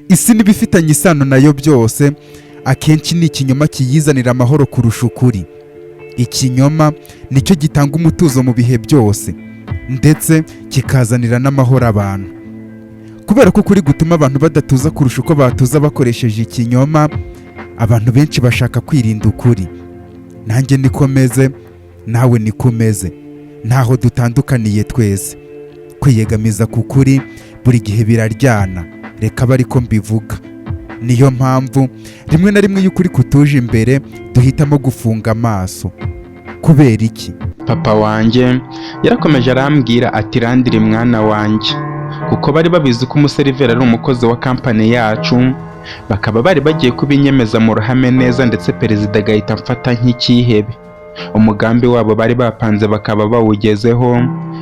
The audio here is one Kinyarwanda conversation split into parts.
Isi n'ibifitanye isano nayo byose, akenshi ni ikinyoma kiyizanira amahoro kurusha ukuri. Ikinyoma nicyo gitanga umutuzo mu bihe byose, ndetse kikazanira n'amahoro abantu, kubera ko ukuri gutuma abantu badatuza kurusha uko batuza bakoresheje ikinyoma. Abantu benshi bashaka kwirinda ukuri. Nanjye niko meze, nawe niko umeze, ntaho dutandukaniye twese. Kwiyegamiza ku kuri buri gihe biraryana, reka abe ariko mbivuga. Niyo mpamvu rimwe na rimwe iyo ukuri kutuje imbere duhitamo gufunga amaso. Kubera iki? Papa wanjye yarakomeje arambwira ati: "Landry, mwana wanjye," kuko bari babizi ko umuseriveri ari umukozi wa kampani yacu, bakaba bari bagiye kubinyemeza mu ruhame neza, ndetse perezida agahita amfata nk'icyihebe. Umugambi wabo bari bapanze bakaba bawugezeho,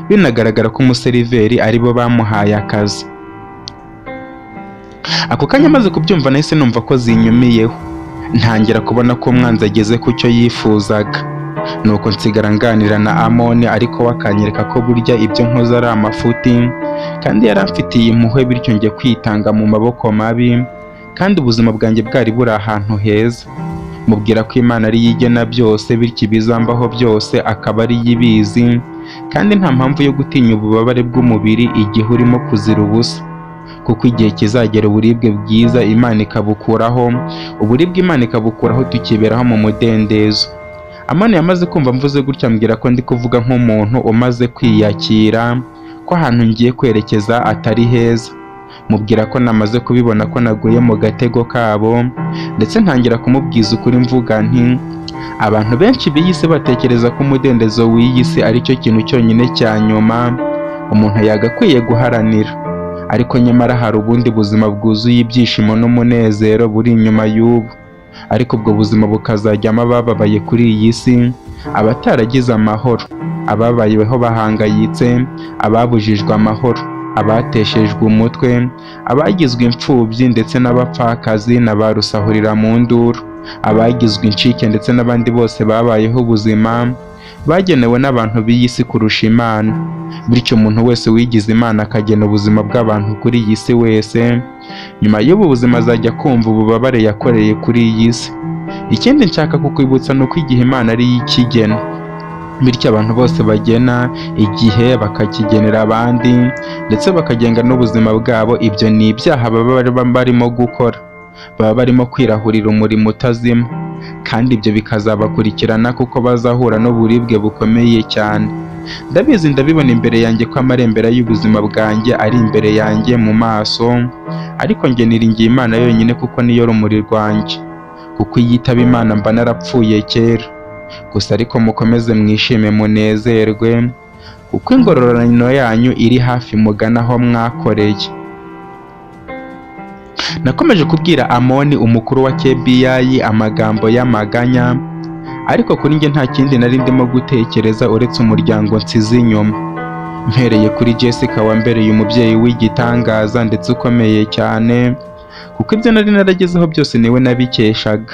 binagaragara ko umuseriveri aribo bamuhaye akazi. Ako kanya amaze kubyumva, nahise numva ko zinyumiyeho, ntangira kubona ko umwanzi ageze ku cyo yifuzaga. Nuko nsigara nganira na Amoni, ariko we akanyereka ko burya ibyo nkoze ari amafuti kandi yari amfitiye impuhwe, bityo njye kwitanga mu maboko mabi kandi ubuzima bwanjye bwari buri ahantu heza. Mubwira ko Imana ariyo igena byose, bityo ibizambaho byose akaba ariyo ibizi, kandi nta mpamvu yo gutinya ububabare bw'umubiri igihe urimo kuzira ubusa, kuko igihe kizagera uburibwe bwiza Imana ikabukuraho, uburibwe Imana ikabukuraho, tukiberaho mu mudendezo. Amani yamaze kumva mvuze gutya, ambwira ko ndi kuvuga nk'umuntu umaze kwiyakira ko ahantu ngiye kwerekeza atari heza. Mubwira ko namaze kubibona ko naguye mu gatego kabo, ndetse ntangira kumubwiza ukuri mvuga nti: "Abantu benshi b'iyi si batekereza ko umudendezo w'iyi si ari cyo kintu cyonyine cya nyuma umuntu yagakwiye guharanira, ariko nyamara hari ubundi buzima bwuzuye ibyishimo n'umunezero buri inyuma y'ubu, ariko ubwo buzima bukazajyamo abababaye kuri iyi si, abataragize amahoro, ababayeho bahangayitse, ababujijwe amahoro, abateshejwe umutwe, abagizwe imfubyi ndetse n'abapfakazi na ba rusahurira mu nduru, abagizwe incike ndetse n'abandi bose babayeho ubuzima bagenewe n'abantu b'iyi si kurusha Imana. Bityo umuntu wese wigize Imana akagena ubuzima bw'abantu kuri iyi si wese, nyuma y'ubu buzima azajya kumva ububabare yakoreye kuri iyi si. Ikindi nshaka kukwibutsa ni uko igihe Imana ari yo ikigena, bityo abantu bose bagena igihe bakakigenera abandi ndetse bakagenga n'ubuzima bwabo, ibyo ni ibyaha baba barimo gukora, baba barimo kwirahurira umurimo utazima, kandi ibyo bikazabakurikirana kuko bazahura n'uburibwe bukomeye cyane. Ndabizi, ndabibona imbere yanjye ko amarembera y'ubuzima bwanjye ari imbere yanjye mu maso, ariko njye niringiye Imana yonyine kuko niyo rumuri rwanjye, kuko iyo itaba Imana mba narapfuye kera. Gusa ariko mukomeze mwishime, munezerwe, kuko ingororano yanyu iri hafi, mugana aho mwakoreye." Nakomeje kubwira Amoni, umukuru wa KBI, amagambo y'amaganya, ariko kuri njye nta kindi nari ndimo gutekereza uretse umuryango nsize inyuma, mpereye kuri Jessica wambereye umubyeyi w'igitangaza ndetse ukomeye cyane, kuko ibyo nari naragezeho byose niwe nabikeshaga,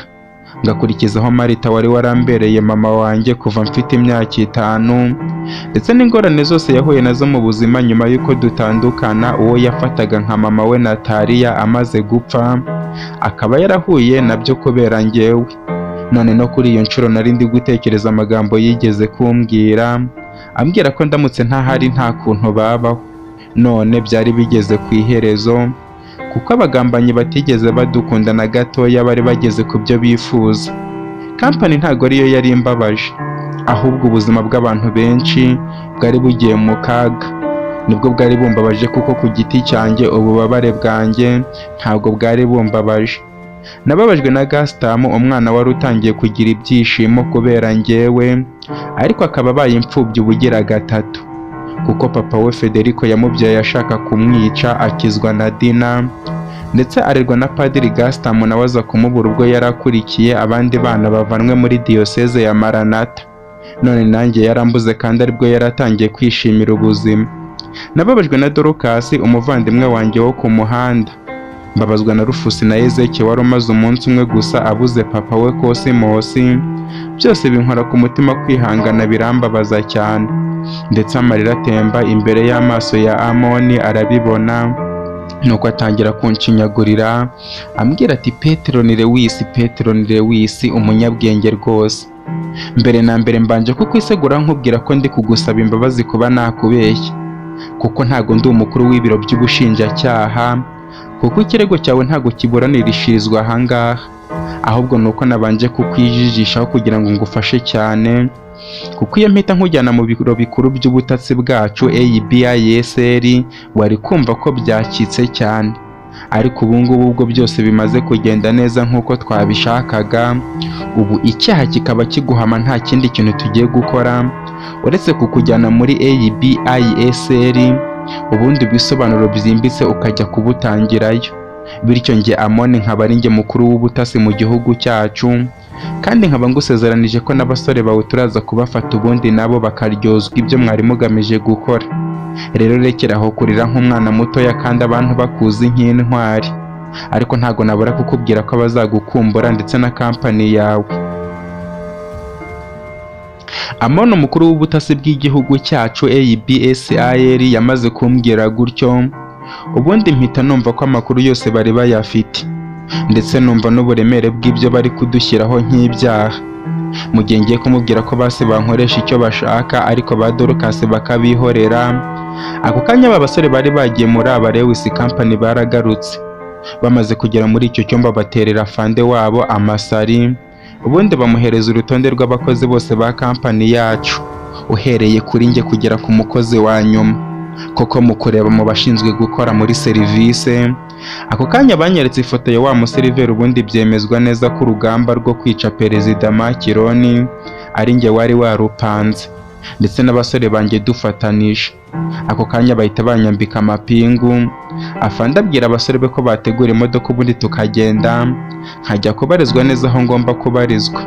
ngakurikizaho Marita wari warambereye mama wanjye kuva mfite imyaka 5, ndetse n'ingorane zose yahuye nazo mu buzima nyuma y'uko dutandukana, uwo yafataga nka mama we Nataliya amaze gupfa, akaba yarahuye nabyo kubera njyewe. None no kuri iyo nshuro nari ndi gutekereza amagambo yigeze kumbwira, ambwira ko ndamutse ntahari nta kuntu babaho. None byari bigeze ku iherezo, kuko abagambanyi batigeze badukunda na gatoya bari bageze ku byo bifuza. Kampani ntabwo ariyo yari imbabaje, ahubwo ubuzima bw'abantu benshi bwari bugiye mu kaga nibwo bwari bumbabaje, kuko ku giti cyanjye ububabare bwanjye ntabwo bwari bumbabaje. Nababajwe na Gasitamu, umwana wari utangiye kugira ibyishimo kubera njyewe, ariko akaba abaye imfubyi ubugira gatatu, kuko papa we Federico yamubyaye ashaka kumwica, akizwa na Dina, ndetse arerwa na Padiri Gasitamu, nawe aza kumubura ubwo yari akurikiye abandi bana bavanwe muri diyoseze ya Maranata. None nanjye yarambuze kandi aribwo yari atangiye kwishimira ubuzima. Nababajwe na Dorokasi, umuvandimwe wanjye wo ku muhanda, mbabazwa na Rufusi na Ezeke wari umaze umunsi umwe gusa abuze papa we Kosimosi. Byose binkora ku mutima, kwihangana birambabaza cyane, ndetse amarira atemba imbere y'amaso ya Amoni arabibona. Nuko atangira kunshinyagurira ambwira ati: "Petero ni Lewis, Petero ni Lewis, umunyabwenge rwose. Mbere na mbere mbanje kukwisegura nkubwira ko ndi kugusaba imbabazi kuba nakubeshya, kuko ntago ndi umukuru w'ibiro by'ubushinjacyaha, kuko ikirego cyawe ntago kiburanirishirizwa ahangaha, ahubwo ni uko nabanje kukwijijishaho kugira ngo ngufashe cyane, kuko iyo mpita nkujyana mu biro bikuru by'ubutasi bwacu ABISL wari kumva ko byacitse cyane. Ariko ubu ngubu ubwo byose bimaze kugenda neza nk'uko twabishakaga, ubu icyaha kikaba kiguhama, nta kindi kintu tugiye gukora uretse kukujyana muri ABISL, ubundi ibisobanuro byimbitse ukajya kubutangirayo. Bityo njye Amoni nkaba ari njye mukuru w'ubutasi mu gihugu cyacu, kandi nkaba ngusezeranije ko n'abasore bawe turaza kubafata, ubundi nabo bakaryozwa ibyo mwari mugamije gukora. Rero rekera aho kurira nk'umwana mutoya kandi abantu bakuzi nk'intwari. Ariko ntago nabura kukubwira ko bazagukumbura ndetse na kampani yawe." Amoni, umukuru w'ubutasi bw'igihugu cyacu ABSIL, yamaze kumbwira gutyo, ubundi mpita numva ko amakuru yose bari bayafite, ndetse numva n'uburemere bw'ibyo bari kudushyiraho nk'ibyaha. Mu gihe ngiye kumubwira ko basi bankoresha icyo bashaka, ariko ba Dorcas bakabihorera, ako kanya aba basore bari bagiye muri aba Lewis Company baragarutse. Bamaze kugera muri icyo cyumba, baterera fande wabo amasari, ubundi bamuhereza urutonde rw'abakozi bose ba kampani yacu, uhereye kuri njye kugera ku mukozi wa nyuma. Koko mu kureba mu bashinzwe gukora muri serivisi, ako kanya banyeretse ifoto ya wa museriveri, ubundi byemezwa neza ko urugamba rwo kwica Perezida Makironi ari njye wari warupanze ndetse n'abasore banjye dufatanije. Ako kanya bahita banyambika amapingu. Afande abwira abasore be ko bategura imodoka, ubundi tukagenda nkajya kubarizwa neza aho ngomba kubarizwa,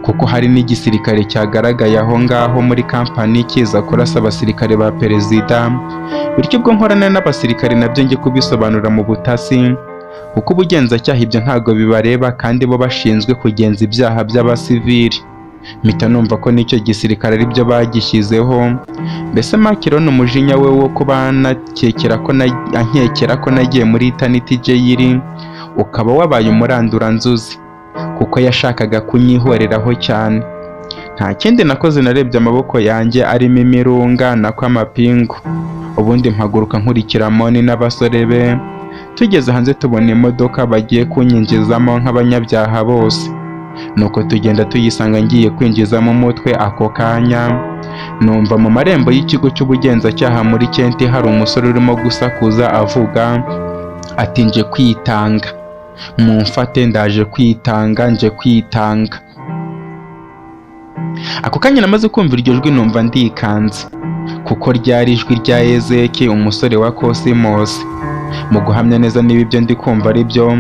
kuko hari n'igisirikare cyagaragaye aho ngaho muri kampani kiza kurasa abasirikare ba perezida. Bityo ubwo nkorana n'abasirikare nabyo njye kubisobanura mu butasi, kuko ubugenzacyaha ibyo ntabwo bibareba kandi bo bashinzwe kugenza ibyaha by'abasivili. Mpita numva ko n'icyo gisirikare ari byo bagishyizeho. Mbese Makironi umujinya we wo kuba ankekera ko nagiye muri Eternity Jail ukaba wabaye umuranduranzuzi, kuko yashakaga kunyihoreraho cyane. Nta kindi nakoze, narebye amaboko yanjye arimo imirunga, nako amapingu, ubundi mpaguruka nkurikira Moni n'abasore be. Tugeze hanze tubona imodoka bagiye kunyinjizamo nk'abanyabyaha bose, nuko tugenda tuyisanga ngiye kwinjizamo umutwe. Ako kanya numva mu marembo y'ikigo cy'ubugenzacyaha muri Kenti hari umusore urimo gusakuza avuga ati: "Nje kwitanga, mumfate, ndaje kwitanga, nje kwitanga." Ako kanya namaze kumva iryo jwi numva ndikanze, kuko ryari ijwi rya Ezeki, umusore wa Kosimos. Mu guhamya neza niba ibyo ndi kumva ari byo,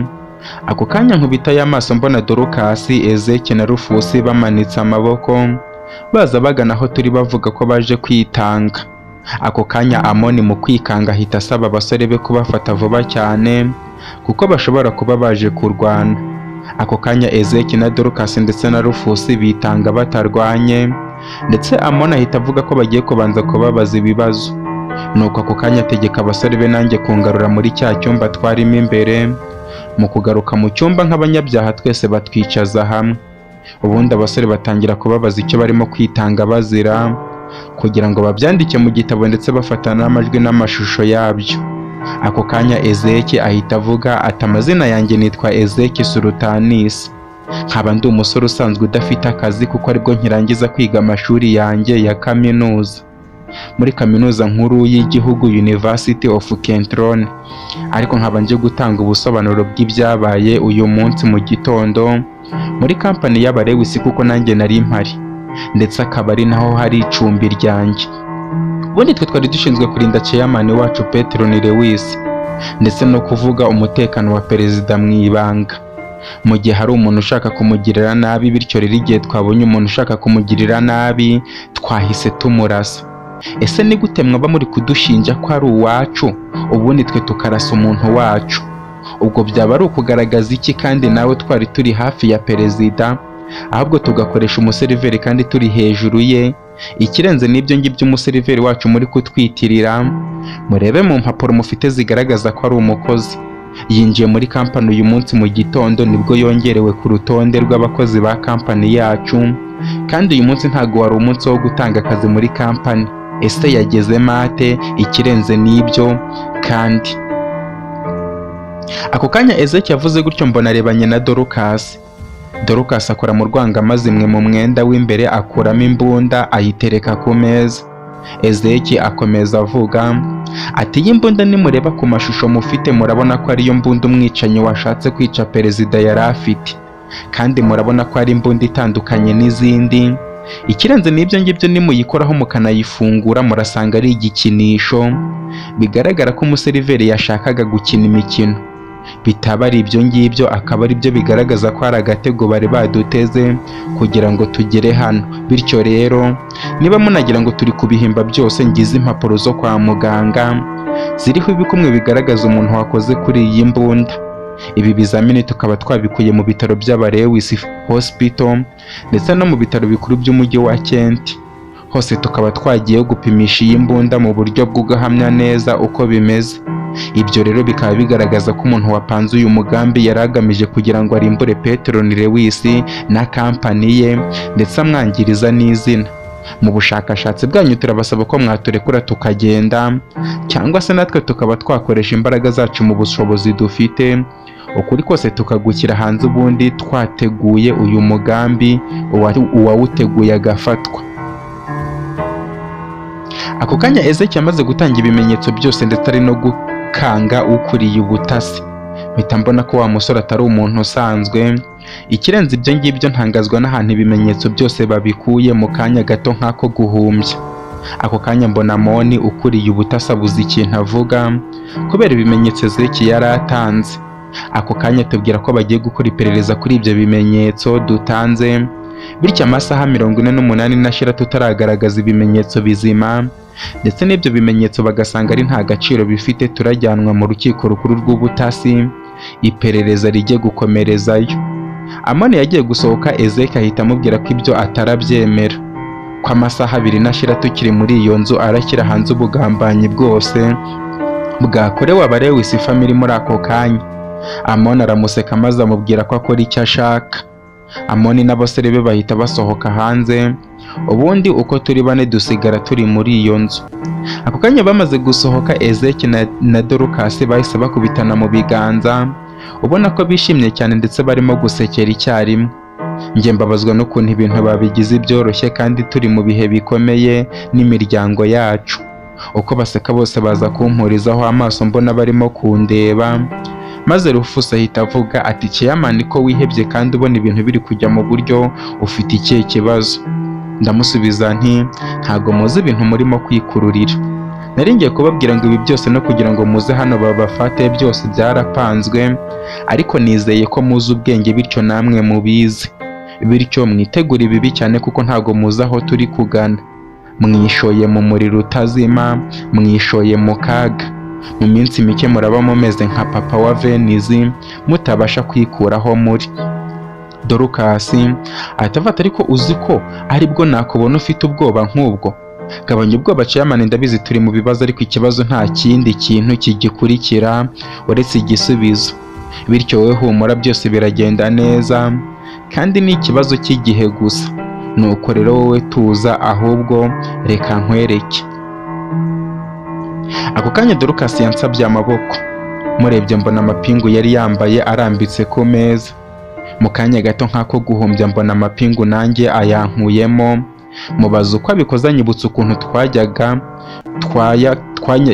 ako kanya nkubitayo amaso mbona Dorukasi, Ezeki na Rufusi bamanitse amaboko baza bagana aho turi, bavuga ko baje kwitanga. Ako kanya Amoni mu kwikanga ahita asaba abasore be kubafata vuba cyane, kuko bashobora kuba baje kurwana. Ako kanya Ezeki na Dorukasi ndetse na Rufusi bitanga batarwanye, ndetse Amoni ahita avuga ko bagiye kubanza kubabaza ibibazo. Nuko ako kanya ategeka abasore be nanjye kungarura muri cya cyumba twarimo imbere. Mu kugaruka mu cyumba nk'abanyabyaha twese batwicaza hamwe, ubundi abasore batangira kubabaza icyo barimo kwitanga bazira, kugira ngo babyandike mu gitabo, ndetse bafata n'amajwi n'amashusho yabyo. Ako kanya Ezeki ahita avuga ati: "Amazina yanjye nitwa Ezeki Sulutanis, nkaba ndi umusore usanzwe udafite akazi, kuko aribwo nkirangiza kwiga amashuri yanjye ya kaminuza muri Kaminuza Nkuru y'Igihugu, University of Kentron. Ariko nkaba nje gutanga ubusobanuro bw'ibyabaye uyu munsi mu gitondo muri kampani y'Abarewisi, kuko nanjye nari mpari, ndetse akaba ari naho hari icumbi ryanjye. Ubundi twe twari dushinzwe kurinda chairman wacu Petero ni Lewis, ndetse no kuvuga umutekano wa perezida mu ibanga mu gihe hari umuntu ushaka kumugirira nabi. Bityo rero igihe twabonye umuntu ushaka kumugirira nabi, twahise tumurasa. Ese ni gute mwaba muri kudushinja ko ari uwacu, ubundi twe tukarasa umuntu wacu? Ubwo byaba ari ukugaragaza iki? Kandi nawe twari turi hafi ya perezida, ahubwo tugakoresha umuseriveri kandi turi hejuru ye." Ikirenze n'ibyo ngibyo, umuseriveri wacu muri kutwitirira, murebe mu mpapuro mufite zigaragaza ko ari umukozi. Yinjiye muri kampani uyu munsi mu gitondo, nibwo yongerewe ku rutonde rw'abakozi ba kampani yacu, kandi uyu munsi ntabwo wari umunsi wo gutanga akazi muri kampani. Ese yagezemo ate? Ikirenze n'ibyo kandi, ako kanya Ezekiel avuze gutyo, mbona arebanye na Dorcas. Dorcas akora mu rwangamazimwe mu mwenda w'imbere, akuramo imbunda, ayitereka ku meza. Ezekiel akomeza avuga ati: "Iyi mbunda nimureba ku mashusho mufite, murabona ko ariyo mbunda umwicanyi washatse kwica perezida yari afite, kandi murabona ko ari imbunda itandukanye n'izindi. Ikirenze n'ibyo ngibyo, nimuyikoraho mukanayifungura, murasanga ari igikinisho. Bigaragara ko umuseriveri yashakaga gukina imikino. Bitaba ari ibyo ngibyo, akaba ari byo bigaragaza ko hari agatego bari baduteze kugira ngo tugere hano. Bityo rero, niba munagira ngo turi kubihimba byose, ngize impapuro zo kwa muganga ziriho ibikumwe bigaragaza umuntu wakoze kuri iyi mbunda. Ibi bizamini tukaba twabikuye mu bitaro by'Abarewisi Hospital ndetse no mu bitaro bikuru by'umujyi wa Kent. Hose tukaba twagiye gupimisha iyi mbunda mu buryo bwo guhamya neza uko bimeze. Ibyo rero bikaba bigaragaza ko umuntu wapanze uyu mugambi yari agamije kugira ngo arimbure Petron Lewis na kampani ye, ndetse amwangiriza n'izina. Mu bushakashatsi bwanyu, turabasaba ko mwaturekura tukagenda, cyangwa se natwe tukaba twakoresha imbaraga zacu mu bushobozi dufite, ukuri kose tukagushyira hanze, ubundi twateguye uyu mugambi, uwawuteguye agafatwa." Ako kanya Ezekiel amaze gutanga ibimenyetso byose, ndetse ari no gukanga ukuriye ubutasi, mpita mbona ko wa musore atari umuntu usanzwe. Ikirenze ibyo ngibyo, ntangazwa n'ahantu ibimenyetso byose babikuye mu kanya gato nk'ako guhumbya. Ako kanya mbona Moni ukuriye ubutasi abuze ikintu avuga kubera ibimenyetso Ezekiel yari atanze. Ako kanya tubwira ko bagiye gukora iperereza kuri ibyo bimenyetso dutanze, bityo amasaha 48 nashira tutaragaragaza ibimenyetso bizima, ndetse n'ibyo bimenyetso bagasanga ari nta gaciro bifite, turajyanwa mu rukiko rukuru rw'ubutasi, iperereza rijye gukomerezayo. Amoni yagiye gusohoka, Ezeki ahita amubwira ko ibyo atarabyemera, ko amasaha 2 nashira tukiri muri iyo nzu, arashyira hanze ubugambanyi bwose bwakorewe Abarewisi family muri ako kanya. Amoni aramuseka, maze amubwira ko akora icyo ashaka. Amoni n'abasore be bahita basohoka hanze, ubundi uko turi bane dusigara turi muri iyo nzu. Ako kanya bamaze gusohoka, Ezeki na Dorukasi bahise bakubitana mu biganza, ubona ko bishimye cyane, ndetse barimo gusekera icyarimwe. Njye mbabazwa n'ukuntu ibintu babigize ibyoroshye kandi turi mu bihe bikomeye n'imiryango yacu. Uko baseka bose baza kumpurizaho amaso, mbona barimo kundeba, maze Rufus ahita avuga ati: "Chairman, ko wihebye kandi ubona ibintu biri kujya mu buryo, ufite ikihe kibazo?" Ndamusubiza nti: "Ntago muzi ibintu murimo kwikururira. Nari ngiye kubabwira ngo ibi byose no kugira ngo muze hano babafate, byose byarapanzwe, ariko nizeye ko muzi ubwenge, bityo namwe mubizi. Bityo mwitegure ibibi cyane, kuko ntago muzi aho turi kugana. Mwishoye mu muriro utazima, mwishoye mu kaga. Mu minsi mike muraba mumeze nka papa wa Venizi, mutabasha kwikuraho muri." Dorukasi ahita afata: "Ariko uzi ko aribwo nakubona ufite ubwoba nk'ubwo? Gabanya ubwoba, chairman. Ndabizi turi mu bibazo, ariko ikibazo nta kindi kintu kigikurikira uretse igisubizo. Bityo wowe humura, byose biragenda neza, kandi ni ikibazo cy'igihe gusa. Nuko rero wowe tuza, ahubwo reka nkwereke." Ako kanya Dorukasi yansabye amaboko. Murebye mbona amapingu yari yambaye arambitse ku meza. Mu kanya gato nk'ako guhumbya, mbona amapingu nanjye ayankuyemo. Mubaza uko abikoze, anyibutsa ukuntu twajyaga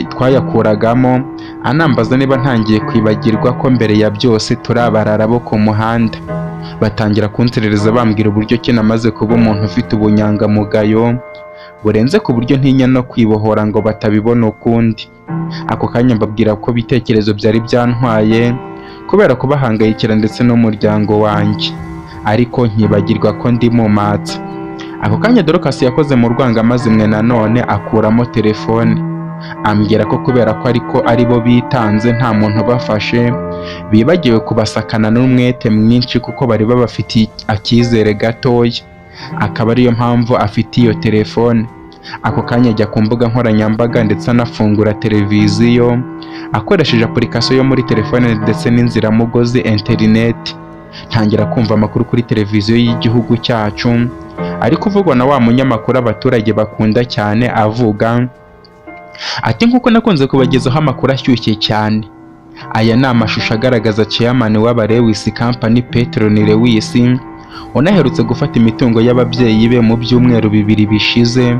twayakuragamo, anambaza niba ntangiye kwibagirwa ko mbere ya byose turi abarara bo ku muhanda. Batangira kunserereza, bambwira uburyo ki namaze kuba umuntu ufite ubunyangamugayo burenze, ku buryo ntinya no kwibohora ngo batabibona ukundi. Ako kanya mbabwira ko ibitekerezo byari byantwaye kubera kubahangayikira ndetse n'umuryango wanjye, ariko nkibagirwa ko ndi mu matsa. Ako kanya Dorcas yakoze mu rwangamazimwe nanone, akuramo telefone, ambwira ko kubera ko ariko aribo bitanze nta muntu ubafashe, bibagiwe kubasakana n'umwete mwinshi, kuko bari babafitiye akizere gatoya. akaba ariyo mpamvu afite iyo telefone. Ako kanya ajya ku mbuga nkoranyambaga ndetse anafungura televiziyo akoresheje application yo muri telefone ndetse n'inziramugozi interineti. Ntangira kumva amakuru kuri televiziyo y'igihugu cyacu ari kuvugwa na wa munyamakuru abaturage bakunda cyane, avuga ati: "Nk'uko nakunze kubagezaho amakuru ashyushye cyane, aya ni amashusho agaragaza chairman w'aba Lewis Company, Petron Lewis, unaherutse gufata imitungo y'ababyeyi be mu byumweru 2 bishize,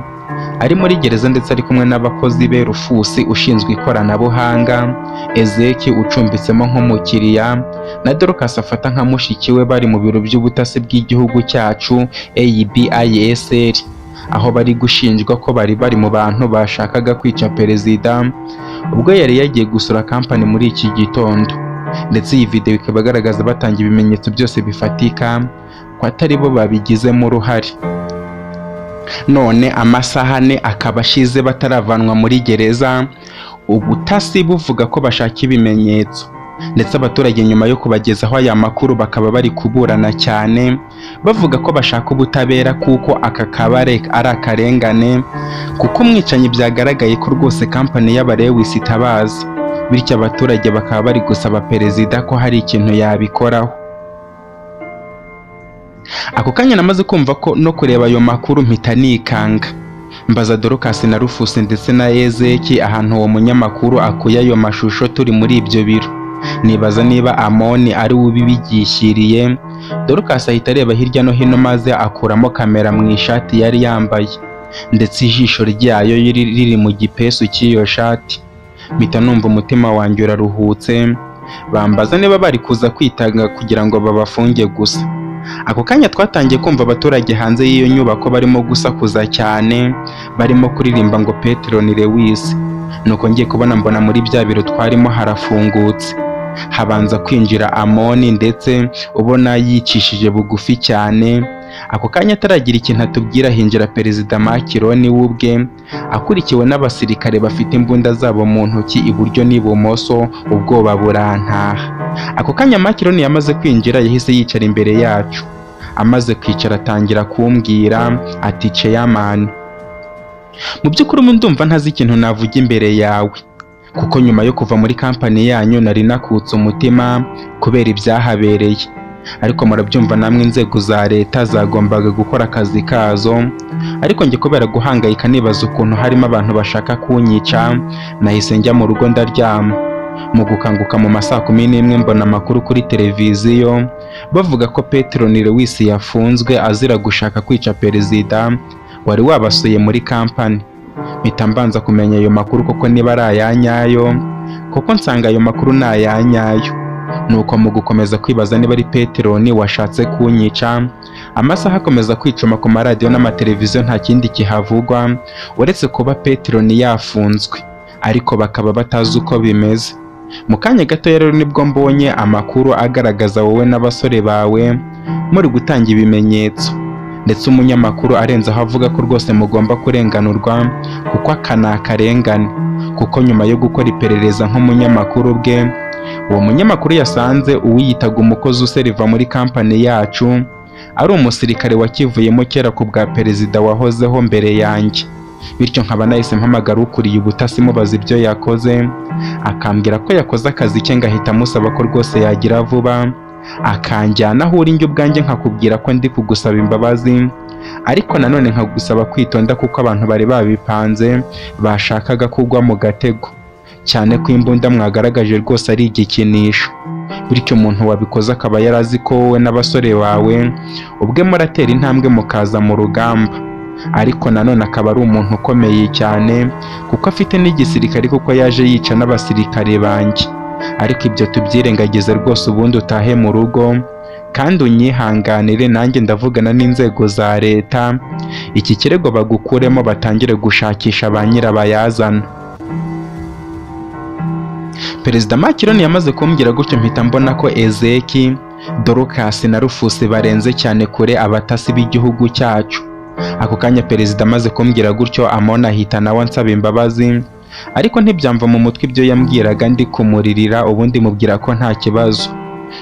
ari muri gereza ndetse ari kumwe n'abakozi be, Rufusi ushinzwe ikoranabuhanga, Ezeki ucumbitsemo nk'umukiriya, na Dorcas afata nka mushiki we, bari mu biro by'ubutasi bw'igihugu cyacu ABISL, aho bari gushinjwa ko bari bari mu bantu bashakaga kwica perezida ubwo yari yagiye gusura kampani muri iki gitondo. Ndetse iyi video ikaba igaragaza batanga ibimenyetso byose bifatika ko atari bo babigizemo uruhare. None amasaha 4 akaba ashize bataravanwa muri gereza, ubutasi buvuga ko bashaka ibimenyetso. Ndetse abaturage nyuma yo kubagezaho aya makuru bakaba bari kuburana cyane, bavuga ko bashaka ubutabera kuko aka kabare ari akarengane, kuko umwicanyi byagaragaye ko rwose kampani y'abarewisi itabazi. Bityo abaturage bakaba bari gusaba perezida ko hari ikintu yabikoraho." Ako kanya namaze kumva ko no kureba ayo makuru mpita nikanga, mbaza Dorcas na Rufus ndetse na Ezeki ahantu uwo munyamakuru akuye ayo mashusho turi muri ibyo biro, nibaza niba Amoni ari we ubibigishyiriye. Dorcas ahita areba hirya no hino maze akuramo kamera mu ishati yari yambaye, ndetse ijisho ryayo riri mu gipesu cy'iyo shati. Mpita numva umutima wanjye uraruhutse. Bambaza niba bari kuza kwitanga kugira ngo babafunge gusa. Ako kanya twatangiye kumva abaturage hanze y'iyo nyubako barimo gusakuza cyane, barimo kuririmba ngo "Petero ni Lewis". Nuko ngiye kubona mbona muri bya biro twarimo harafungutse, habanza kwinjira Amoni, ndetse ubona yicishije bugufi cyane. Ako kanya ataragira ikintu atubwira, hinjira perezida Makironi we ubwe, akurikiwe n'abasirikare bafite imbunda zabo mu ntoki iburyo n'ibumoso. Ubwoba burantaha. Ako kanya Makironi yamaze kwinjira, yahise yicara imbere yacu. Amaze kwicara atangira kumbwira ati: "Chairman, mu by'ukuri ubu ndumva ntazi ikintu navuga imbere yawe, kuko nyuma yo kuva muri kampani yanyu nari nakutse umutima kubera ibyahabereye. Ariko murabyumva namwe, inzego za leta zagombaga gukora akazi kazo, ariko njye kubera guhangayika nibaza ukuntu harimo abantu bashaka kunyica, nahise njya mu rugo ndaryama. Mu gukanguka mu ma saa 11 mbona amakuru kuri televiziyo bavuga ko Petero Lewis yafunzwe azira gushaka kwica perezida wari wabasuye muri kampani. Mpita mbanza kumenya ayo makuru koko niba ari aya nyayo, kuko nsanga ayo makuru ni aya nyayo. Nuko mu gukomeza kwibaza niba ari Peteroni washatse kunyica, amasaha akomeza kwicuma, ku maradiyo n'amateleviziyo nta kindi kihavugwa uretse kuba Peteroni yafunzwe, ariko bakaba batazi uko bimeze. Mu kanya gato rero nibwo mbonye amakuru agaragaza wowe n'abasore bawe muri gutanga ibimenyetso, ndetse umunyamakuru arenzaho avuga ko rwose mugomba kurenganurwa, kuko aka ni akarengane, kuko nyuma yo gukora iperereza nk'umunyamakuru bwe, uwo munyamakuru yasanze uwiyitaga umukozi useriva muri kampani yacu ari umusirikare wakivuyemo kera ku bwa perezida wahozeho mbere yanjye. Bityo nkaba nahise mpamagara ukuriye ubutasi mubaza ibyo yakoze, akambwira ko yakoze akazi ke, ngahita musaba ko rwose yagira vuba akanjyana aho uri, njye ubwanjye nkakubwira ko ndi kugusaba imbabazi, ariko nanone nkagusaba kwitonda, kuko abantu bari babipanze bashakaga kugwa mu gatego, cyane ko imbunda mwagaragaje rwose ari igikinisho. Bityo umuntu wabikoze akaba yari azi ko wowe n'abasore bawe ubwe muratera intambwe mukaza mu rugamba, ariko nanone akaba ari umuntu ukomeye cyane kuko afite n'igisirikare, kuko yaje yica n'abasirikare banjye. Ariko ibyo tubyirengagize rwose, ubundi utahe mu rugo kandi unyihanganire, nanjye ndavugana n'inzego za leta iki kirego bagukuremo, batangire gushakisha ba nyirabayazana." Perezida Makironi yamaze kumbwira gutyo, mpita mbona ko Ezeki, Dorcas na Rufus barenze cyane kure abatasi b'igihugu cyacu. Ako kanya perezida amaze kumbwira gutyo, Amoni ahita nawe ansaba imbabazi, ariko ntibyamva mu mutwe ibyo yambwiraga ndi kumuririra. Ubundi mubwira ko nta kibazo.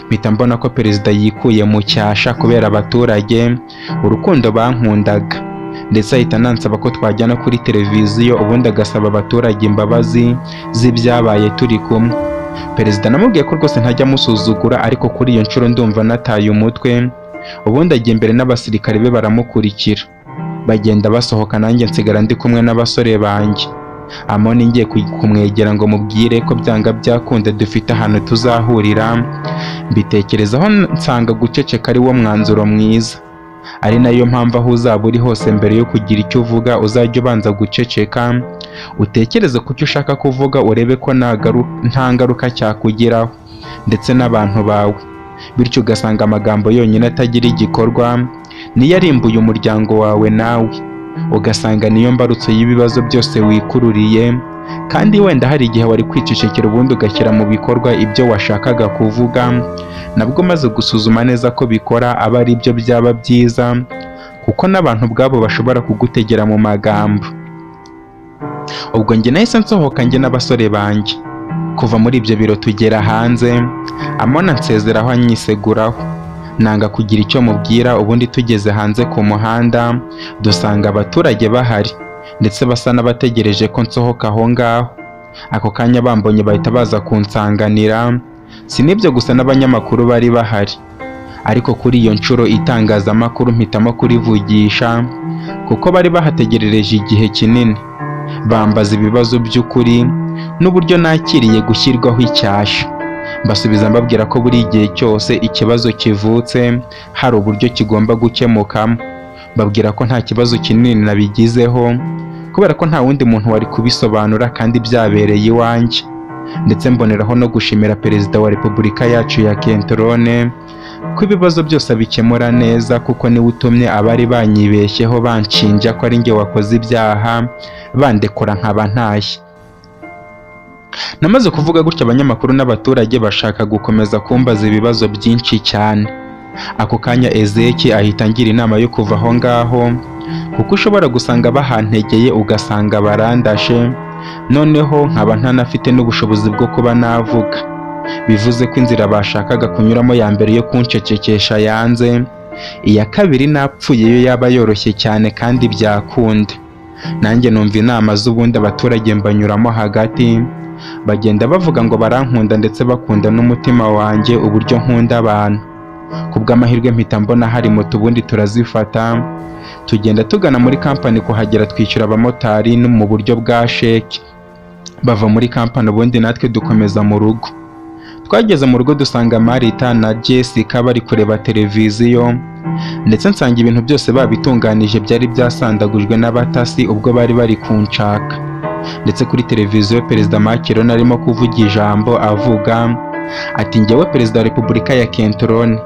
Mpita mbona ko perezida yikuye mu cyasha kubera abaturage urukundo bankundaga, ndetse ahita anansaba ko twajyana kuri televiziyo, ubundi agasaba abaturage imbabazi z'ibyabaye turi kumwe. Perezida namubwiye ko rwose ntajya amusuzugura, ariko kuri iyo nshuro ndumva nataye umutwe. Ubundi ajya imbere n'abasirikare be baramukurikira, bagenda basohoka, nanjye nsigara ndi kumwe n'abasore banjye. Amoni ngiye kumwegera ngo mubwire ko byanga byakunda dufite ahantu tuzahurira, mbitekerezaho nsanga guceceka ari wo mwanzuro mwiza, ari nayo mpamvu aho uzaba uri hose mbere yo kugira icyo uvuga uzajya ubanza guceceka, utekereze ku cyo ushaka kuvuga, urebe ko nta ngaruka cyakugiraho ndetse n'abantu bawe. Bityo ugasanga amagambo yonyine atagira igikorwa niyo arimbuye umuryango wawe, nawe ugasanga niyo mbarutso y'ibibazo byose wikururiye, kandi wenda hari igihe wari kwicecekera ubundi ugashyira mu bikorwa ibyo washakaga kuvuga, nabwo umaze gusuzuma neza ko bikora aba ari byo byaba byiza, kuko n'abantu ubwabo bashobora kugutegera mu magambo. Ubwo njye nahise nsohoka njye n'abasore banjye. Kuva muri ibyo biro tugera hanze, Amona ansezeraho anyiseguraho, nanga kugira icyo mubwira. Ubundi tugeze hanze ku muhanda dusanga abaturage bahari ndetse basa n'abategereje ko nsohoka aho ngaho. Ako kanya bambonye bahita baza kunsanganira. Si n'ibyo gusa, n'abanyamakuru bari bahari, ariko kuri iyo nshuro itangazamakuru mpitamo kurivugisha kuko bari bahategerereje igihe kinini, bambaza ibibazo by'ukuri n'uburyo nakiriye gushyirwaho icyasha. Mbasubiza mbabwira ko buri gihe cyose ikibazo kivutse hari uburyo kigomba gukemukamo. Mbabwira ko nta kibazo kinini nabigizeho kubera ko nta wundi muntu wari kubisobanura kandi byabereye iwanjye. Ndetse mboneraho no gushimira Perezida wa Repubulika yacu ya Kentrone ko ibibazo byose abikemura neza, kuko niwe utumye abari banyibeshyeho banshinja ko ari njye wakoze ibyaha bandekura nkaba ntashye. Namaze kuvuga gutya, abanyamakuru n'abaturage bashaka gukomeza kumbaza ibibazo byinshi cyane. Ako kanya Ezeki ahita angira inama yo kuva aho ngaho, kuko ushobora gusanga bahantegeye ugasanga barandashe, noneho nkaba ntanafite n'ubushobozi bwo kuba navuga. Bivuze ko inzira bashakaga kunyuramo ya mbere yo kuncecekesha yanze, iya kabiri napfuye yo yaba yoroshye cyane kandi byakunda. Nanjye numva inama z'ubundi abaturage mbanyuramo hagati, bagenda bavuga ngo barankunda ndetse bakunda n'umutima wanjye uburyo nkunda abantu. Ku bw'amahirwe mpita mbona hari moto, ubundi turazifata tugenda tugana muri kampani. Kuhagera twishyura abamotari no mu buryo bwa sheke, bava muri kampani ubundi natwe dukomeza mu rugo. Twageze mu rugo dusanga Marita na Jessica bari kureba televiziyo, ndetse nsanga ibintu byose babitunganije byari byasandagujwe n'abatasi ubwo bari bari kunshaka. Ndetse kuri televiziyo Perezida Macron arimo kuvuga ijambo avuga ati: "Njyewe Perezida wa Repubulika ya Kentrone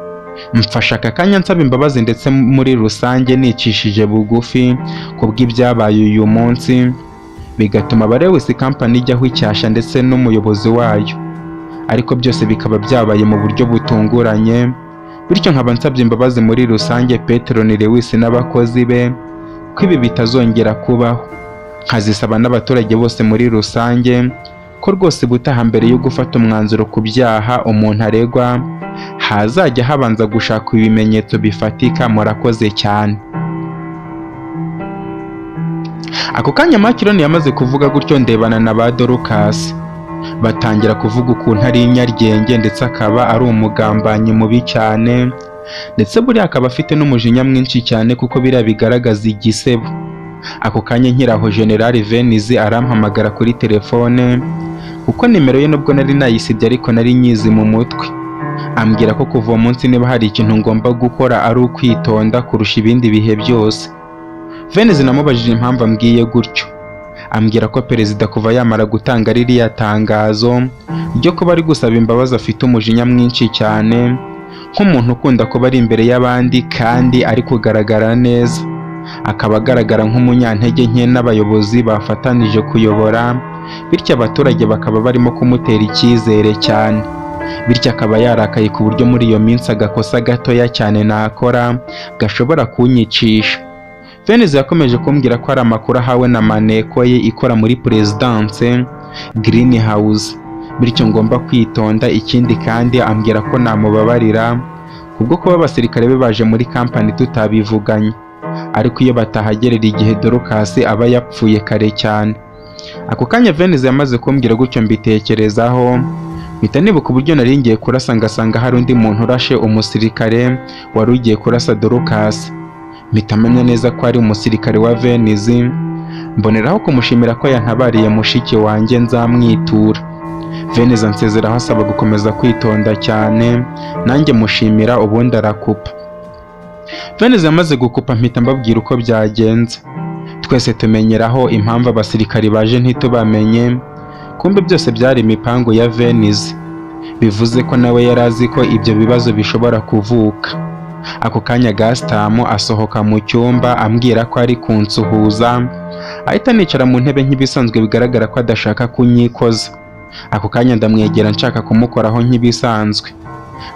mfashe aka kanya nsaba imbabazi ndetse muri rusange nicishije bugufi kubw'ibyabaye uyu munsi, bigatuma Abarewisi Company ijyaho icyasha ndetse n'umuyobozi wayo, ariko byose bikaba byabaye mu buryo butunguranye. Bityo nkaba nsabye imbabazi muri rusange Petero ni Lewis n'abakozi be ko ibi bitazongera kubaho, nkazisaba n'abaturage bose muri rusange ko rwose ubutaha mbere yo gufata umwanzuro ku byaha umuntu aregwa hazajya habanza gushaka ibimenyetso bifatika. Murakoze cyane." Ako kanya Macron yamaze kuvuga gutyo, ndebana na ba Dorcas batangira kuvuga ukuntu ari inyaryenge ndetse akaba ari umugambanyi mubi cyane, ndetse buriya akaba afite n'umujinya mwinshi cyane kuko biriya bigaragaza igisebo. Ako kanya nkiraho General Venizi arampamagara kuri telefone, kuko nimero ye nubwo nari nayisibye ariko nari nyizi mu mutwe. Ambwira ko kuva uwo munsi niba hari ikintu ngomba gukora ari ukwitonda kurusha ibindi bihe byose. Venizi namubajije impamvu ambwiye gutyo, ambwira ko perezida kuva yamara gutanga ririya tangazo ryo kuba ari gusaba imbabazi afite umujinya mwinshi cyane, nk'umuntu ukunda kuba ari imbere y'abandi kandi ari kugaragara neza, akaba agaragara nk'umunyantege nke n'abayobozi bafatanije kuyobora, bityo abaturage bakaba barimo kumutera icyizere cyane. Bityo akaba yarakaye ku buryo muri iyo minsi agakosa gatoya cyane nakora gashobora kunyicisha. Venizi yakomeje kumbwira ko ari amakuru ahawe na maneko ye ikora muri Perezidanse Green House, Bityo ngomba kwitonda. Ikindi kandi ambwira ko namubabarira kubwo kuba abasirikare be baje muri kampani tutabivuganye, ariko iyo batahagerera igihe Dorcas aba yapfuye kare cyane. Ako kanya Venise yamaze kumbwira gutyo mbitekerezaho, mpita nibuka uburyo nari ngiye kurasa ngasanga hari undi muntu urashe umusirikare wari ugiye kurasa Dorcas. Mpita menya neza ko ari umusirikare wa Venise, mboneraho kumushimira ko yantabariye mushiki wanjye, nzamwitura. Venise ansezeraho asaba gukomeza kwitonda cyane, nanjye mushimira, ubundi arakupa. Venise yamaze gukupa mpita mbabwira uko byagenze. Twese tumenyeraho impamvu abasirikari baje ntitubamenye, kumbe byose byari imipango ya Venise. Bivuze ko nawe yari azi ko ibyo bibazo bishobora kuvuka. Ako kanya Gasitamu asohoka mu cyumba ambwira ko ari kunsuhuza, ahita anicara mu ntebe nk'ibisanzwe, bigaragara ko adashaka kunyikoza. Ako kanya ndamwegera nshaka kumukoraho nk'ibisanzwe.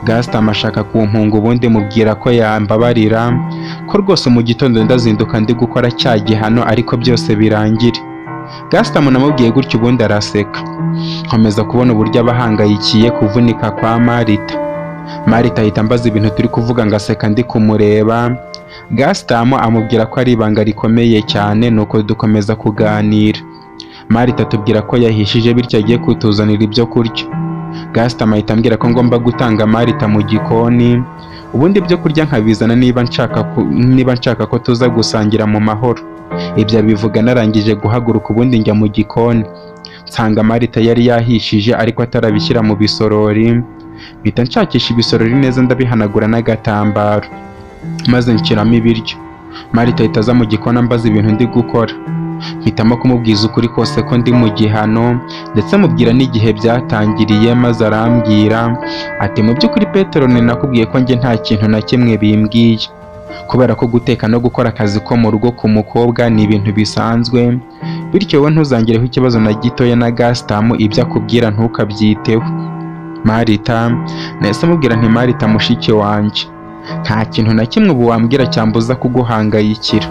Gasitamu ashaka kumpunga, ubundi mubwira ko yambabarira, ko rwose mu gitondo ndazinduka ndi gukora cya gihano ariko byose birangire. Gasitamu namubwiye gutyo ubundi araseka. Nkomeza kubona uburyo aba ahangayikiye kuvunika kwa Marita. Marita ahita ambaza ibintu turi kuvuga ngaseka ndi kumureba. Gasitamu amubwira ko ari ibanga rikomeye cyane, nuko dukomeza kuganira. Marita atubwira ko yahishije bityo agiye kutuzanira ibyo kurya. Gasitamu ahita ambwira ko ngomba gutanga Marita mu gikoni, ubundi ibyo kurya nkabizana niba nshaka ko tuza gusangira mu mahoro. Ibyo abivuga narangije guhaguruka, ubundi njya mu gikoni. Nsanga Marita yari yahishije ariko atarabishyira mu bisorori. Mpita nshakisha ibisorori neza ndabihanagura n'agatambaro, maze nshyiramo ibiryo. Marita ahita aza mu gikoni ambaza ibintu ndi gukora. Mpitamo kumubwiza ukuri kose ko ndi mu gihano, ndetse mubwira n'igihe byatangiriye, maze arambwira ati: "Mu by'ukuri Petero, nakubwiye ko njye nta kintu na kimwe bimbwiye, kubera ko guteka no gukora akazi ko mu rugo ku mukobwa ni ibintu bisanzwe, bityo wowe ntuzangireho ikibazo na gitoya, na Gasitamu ibyo akubwira ntukabyiteho." Marita nahise mubwira nti: "Marita mushiki wanjye, nta kintu na kimwe ubu wambwira cyambuza kuguhangayikira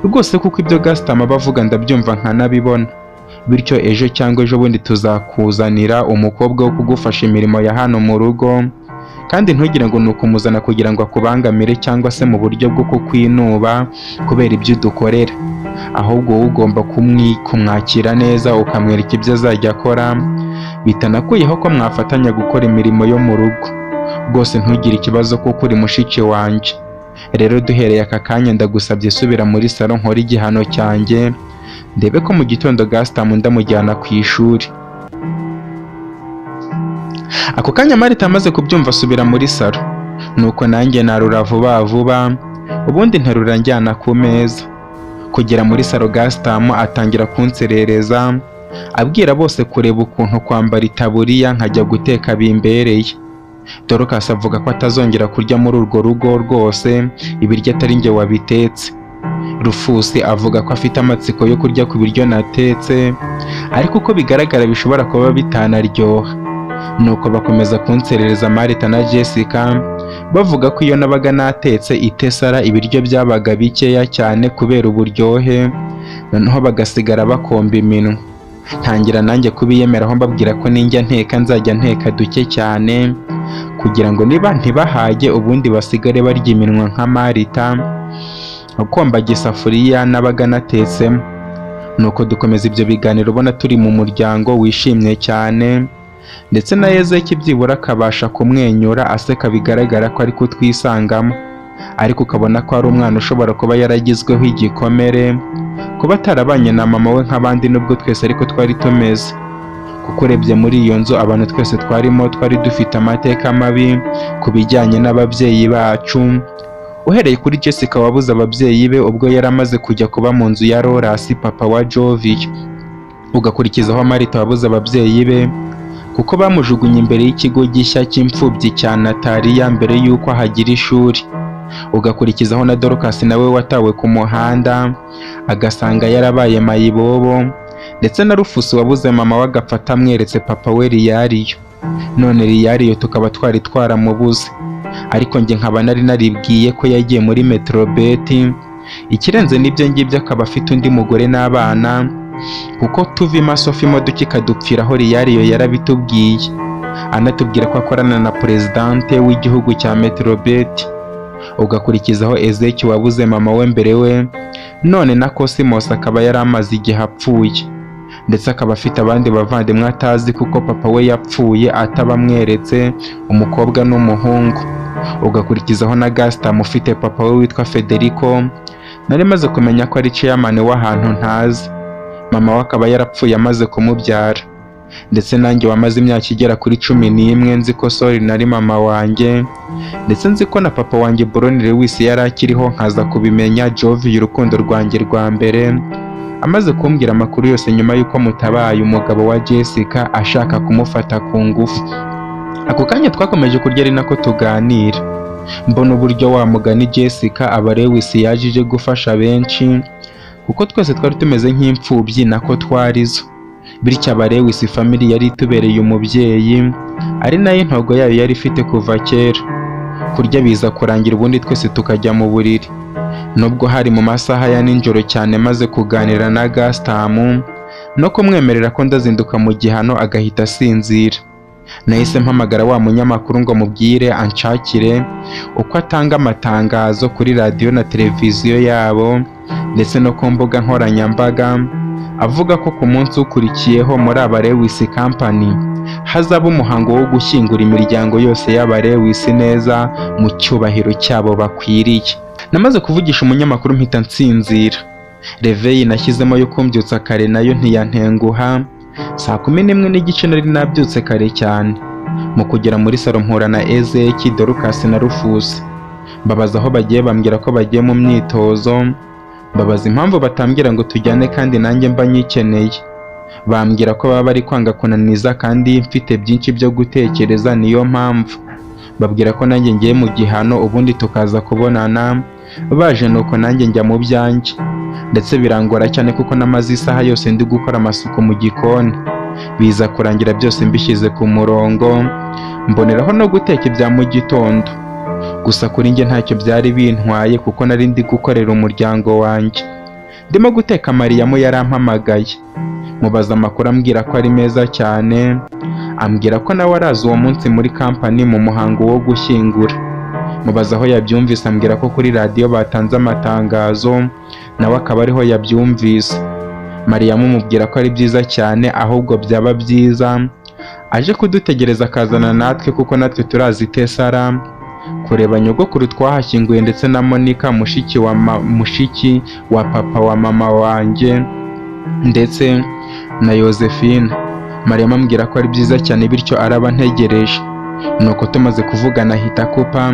rwose, kuko ibyo Gasitamu aba avuga ndabyumva nkanabibona. Bityo ejo cyangwa ejo bundi tuzakuzanira umukobwa wo kugufasha imirimo ya hano mu rugo, kandi ntugire ngo ni ukumuzana kugira ngo akubangamire cyangwa se mu buryo bwo kukwinuba kubera ibyo udukorera, ahubwo wowe ugomba kumwakira neza ukamwereka ibyo azajya akora, bitanakuyeho ko mwafatanya gukora imirimo yo mu rugo. Rwose ntugire ikibazo kuko uri mushiki wanjye. Rero duhereye aka kanya ndagusabye subira muri salo nkore igihano cyanjye, ndebe ko mu gitondo Gasitamu ndamujyana ku ishuri." Ako kanya Marita amaze kubyumva asubira muri salo, nuko nanjye narura vuba vuba, ubundi nterura njyana ku meza. Kugera muri salo Gasitamu atangira kunserereza, abwira bose kureba ukuntu kwambara itaburiya nkajya guteka bimbereye. Dorcas avuga ko atazongera kurya muri urwo rugo rwose ibiryo atari njye wabitetse. Rufusi avuga ko afite amatsiko yo kurya ku biryo natetse, ariko uko bigaragara bishobora kuba bitanaryoha. Nuko bakomeza kunserereza Marita na Jessica, bavuga ko iyo nabaga natetse itesara ibiryo byabaga bikeya cyane kubera uburyohe, noneho bagasigara bakomba iminwa. Ntangira nanjye kubiyemeraho mbabwira ko ninjya nteka nzajya nteka duke cyane kugira ngo niba ntibahage ubundi basigare barya iminwa nka Marita ukombaga isafuriya nabaga natetsemo. Nuko dukomeza ibyo biganiro ubona turi mu muryango wishimye cyane, ndetse na Ezeki byibura akabasha kumwenyura aseka, bigaragara ko ari kutwisangamo, ariko ukabona ko ari umwana ushobora kuba yaragizweho igikomere kuba atarabanye na mama we nk'abandi, nubwo twese ariko twari tumeze. Kuko urebye muri iyo nzu abantu twese twarimo twari dufite amateka mabi ku bijyanye n'ababyeyi bacu, uhereye kuri Jessica wabuze ababyeyi be ubwo yari amaze kujya kuba mu nzu ya Lorasi papa wa Jovia, ugakurikizaho Marita wabuze ababyeyi be kuko bamujugunye imbere y'ikigo gishya cy'imfubyi cya Nataliya mbere y'uko ahagira ishuri, ugakurikizaho na Dorcas nawe watawe ku muhanda agasanga yarabaye mayibobo, ndetse na Rufusi wabuze mama we agapfa atamweretse papa we Riyariyo, none Riyariyo tukaba twari twaramubuze, ariko njye nkaba nari naribwiye ko yagiye muri Metrobeti. Ikirenze n'ibyo ngibyo akaba afite undi mugore n'abana. Kuko tuva i Masofi imodoka ikadupfiraho. Riyariyo yarabitubwiye, anatubwira ko akorana na perezidante w'igihugu cya Metrobet. Ugakurikizaho Ezeki wabuze mama we mbere we, none na Cosmos akaba yari amaze igihe apfuye, ndetse akaba afite abandi bavandimwe atazi kuko papa we yapfuye atabamweretse, umukobwa n'umuhungu. Ugakurikizaho na Gaston ufite papa we witwa Federico, nari maze kumenya ko ari chairman w'ahantu ntazi, mama we akaba yarapfuye amaze kumubyara. Ndetse nanjye wamaze imyaka igera kuri 11 nzi ko Sori nari mama wanjye, ndetse nzi ko na papa wanjye Bron Lewis yari akiriho, nkaza kubimenya Jovi urukundo rwanjye rwa mbere amaze kumbwira amakuru yose nyuma y'uko mutabaye umugabo wa Jessica ashaka kumufata ku ngufu. Ako kanya twakomeje kurya ari nako tuganira, mbona uburyo wa mugani Jessica aba Lewis yaje ije gufasha benshi, kuko twese twari tumeze nk'imfubyi nako twarizo. Bityo aba Lewis family yari itubereye umubyeyi, ari nayo intego yayo yari ifite kuva kera. Kurya biza kurangira, ubundi twese tukajya mu buriri. Nubwo hari mu masaha ya nijoro cyane, maze kuganira na Gastamu no kumwemerera ko ndazinduka mu gihano agahita asinzira, nahise mpamagara wa munyamakuru ngo mubwire anshakire uko atanga amatangazo kuri radiyo na televiziyo yabo ndetse no ku mbuga nkoranyambaga, avuga ko ku munsi ukurikiyeho muri aba Lewis Company hazaba umuhango wo gushyingura imiryango yose y'aba Lewis neza mu cyubahiro cyabo bakwiriye. Namaze kuvugisha umunyamakuru mpita nsinzira. Réveil nashyizemo yo kumbyutsa kare nayo ntiyantenguha. Saa 11:30 nari nabyutse kare cyane. Mu kugera muri salo mpura na Ezeki, Dorcas na Rufus. Mbabaza aho bagiye, bambwira ko bagiye mu myitozo. Mbabaza impamvu batambwira ngo tujyane kandi nanjye mba nyikeneye. Bambwira ko baba bari kwanga kunaniza kandi mfite byinshi byo gutekereza, niyo mpamvu. Babwira ko nanjye ngiye mu gihano, ubundi tukaza kubonana baje. Nuko nanjye njya mu byanjye, ndetse birangora cyane kuko namaze isaha yose ndi gukora amasuku mu gikoni. Biza kurangira byose mbishyize ku murongo, mboneraho no guteka ibya mu gitondo. Gusa kuri njye ntacyo byari bintwaye kuko nari ndi gukorera umuryango wanjye. Ndimo guteka, Mariyamu yarampamagaye, mubaza amakuru, ambwira ko ari meza cyane, ambwira ko nawe araza uwo munsi muri kampani mu muhango wo gushyingura. Mubaza aho yabyumvise, ambwira ko kuri radiyo batanze amatangazo, nawe akaba ariho yabyumvise. Mariyamu mubwira ko ari byiza cyane, ahubwo byaba byiza aje kudutegereza akazana natwe, kuko natwe turazi Tesara kureba nyogokuru twahashyinguye, ndetse na Monica mushiki wa papa wa mama wanjye, ndetse na Yosephine. Mariyamu ambwira ko ari byiza cyane, bityo araba ntegereje. Nuko tumaze kuvugana ahita akupa,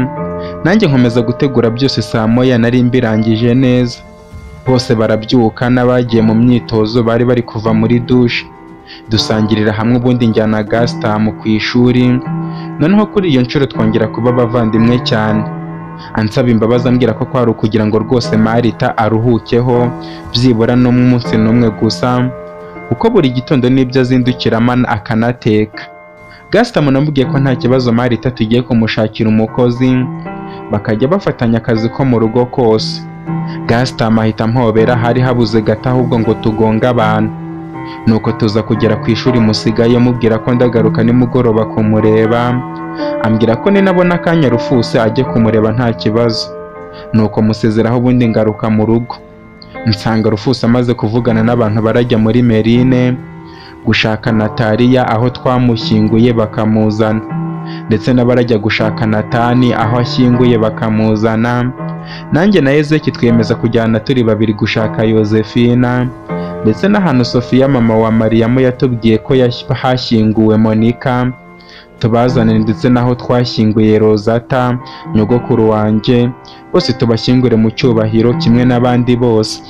nanjye nkomeza gutegura byose. Saa 1 nari mbirangije neza, bose barabyuka, n'abagiye mu myitozo bari bari kuva muri dushe, dusangirira hamwe, ubundi njyana Gasitamu ku ishuri. Noneho kuri iyo nshuro twongera kuba abavandimwe cyane, ansaba imbabazi, ambwira ko kwari ukugira ngo rwose Marita aruhukeho byibura n'umunsi n'umwe gusa, kuko buri gitondo nibyo azindukiramo akanateka. Gasitamu namubwiye ko nta kibazo, Marita tugiye kumushakira umukozi bakajya bafatanya akazi ko mu rugo kose. Gasitamu ahita ampobera, hari habuze gato ahubwo ngo tugonge abantu. Nuko tuza kugera ku ishuri musigaye, mubwira ko ndagaruka nimugoroba kumureba, ambwira ko ninabona akanya Rufuse ajye kumureba nta kibazo. Nuko musezeraho, ubundi ngaruka mu rugo nsanga Rufuse amaze kuvugana n'abantu barajya muri Merine gushaka Nataliya aho twamushyinguye bakamuzana, ndetse n'abarajya gushaka Natani aho ashyinguye bakamuzana. Nanjye na Ezeki twiyemeza kujyana turi babiri gushaka Yozefina, ndetse n'ahantu Sofiya mama wa Mariyamu yatubwiye ko hashyinguwe Monica tubazane, ndetse n'aho twashyinguye Rozata nyogokuru wanjye, bose tubashyingure mu cyubahiro kimwe n'abandi bose,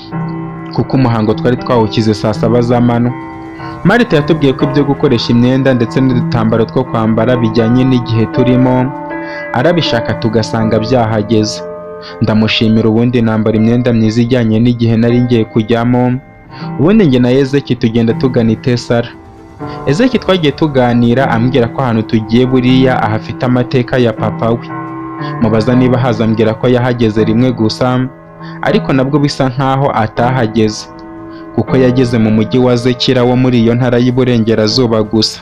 kuko umuhango twari twawukize saa 7 z'amanywa. Marita yatubwiye ko ibyo gukoresha imyenda ndetse n'udutambaro two kwambara bijyanye n'igihe turimo arabishaka tugasanga byahageze. Ndamushimira, ubundi nambara imyenda myiza ijyanye n'igihe nari ngiye kujyamo. Ubundi njye na Ezeki tugenda tugana i Tesara. Ezeki twagiye tuganira, ambwira ko ahantu tugiye buriya ahafite amateka ya papa we. Mubaza niba haza, ambwira ko yahageze rimwe gusa, ariko nabwo bisa nkaho atahageze, Kuko yageze mu mujyi wa Zekira wo muri iyo ntara y'Iburengerazuba gusa,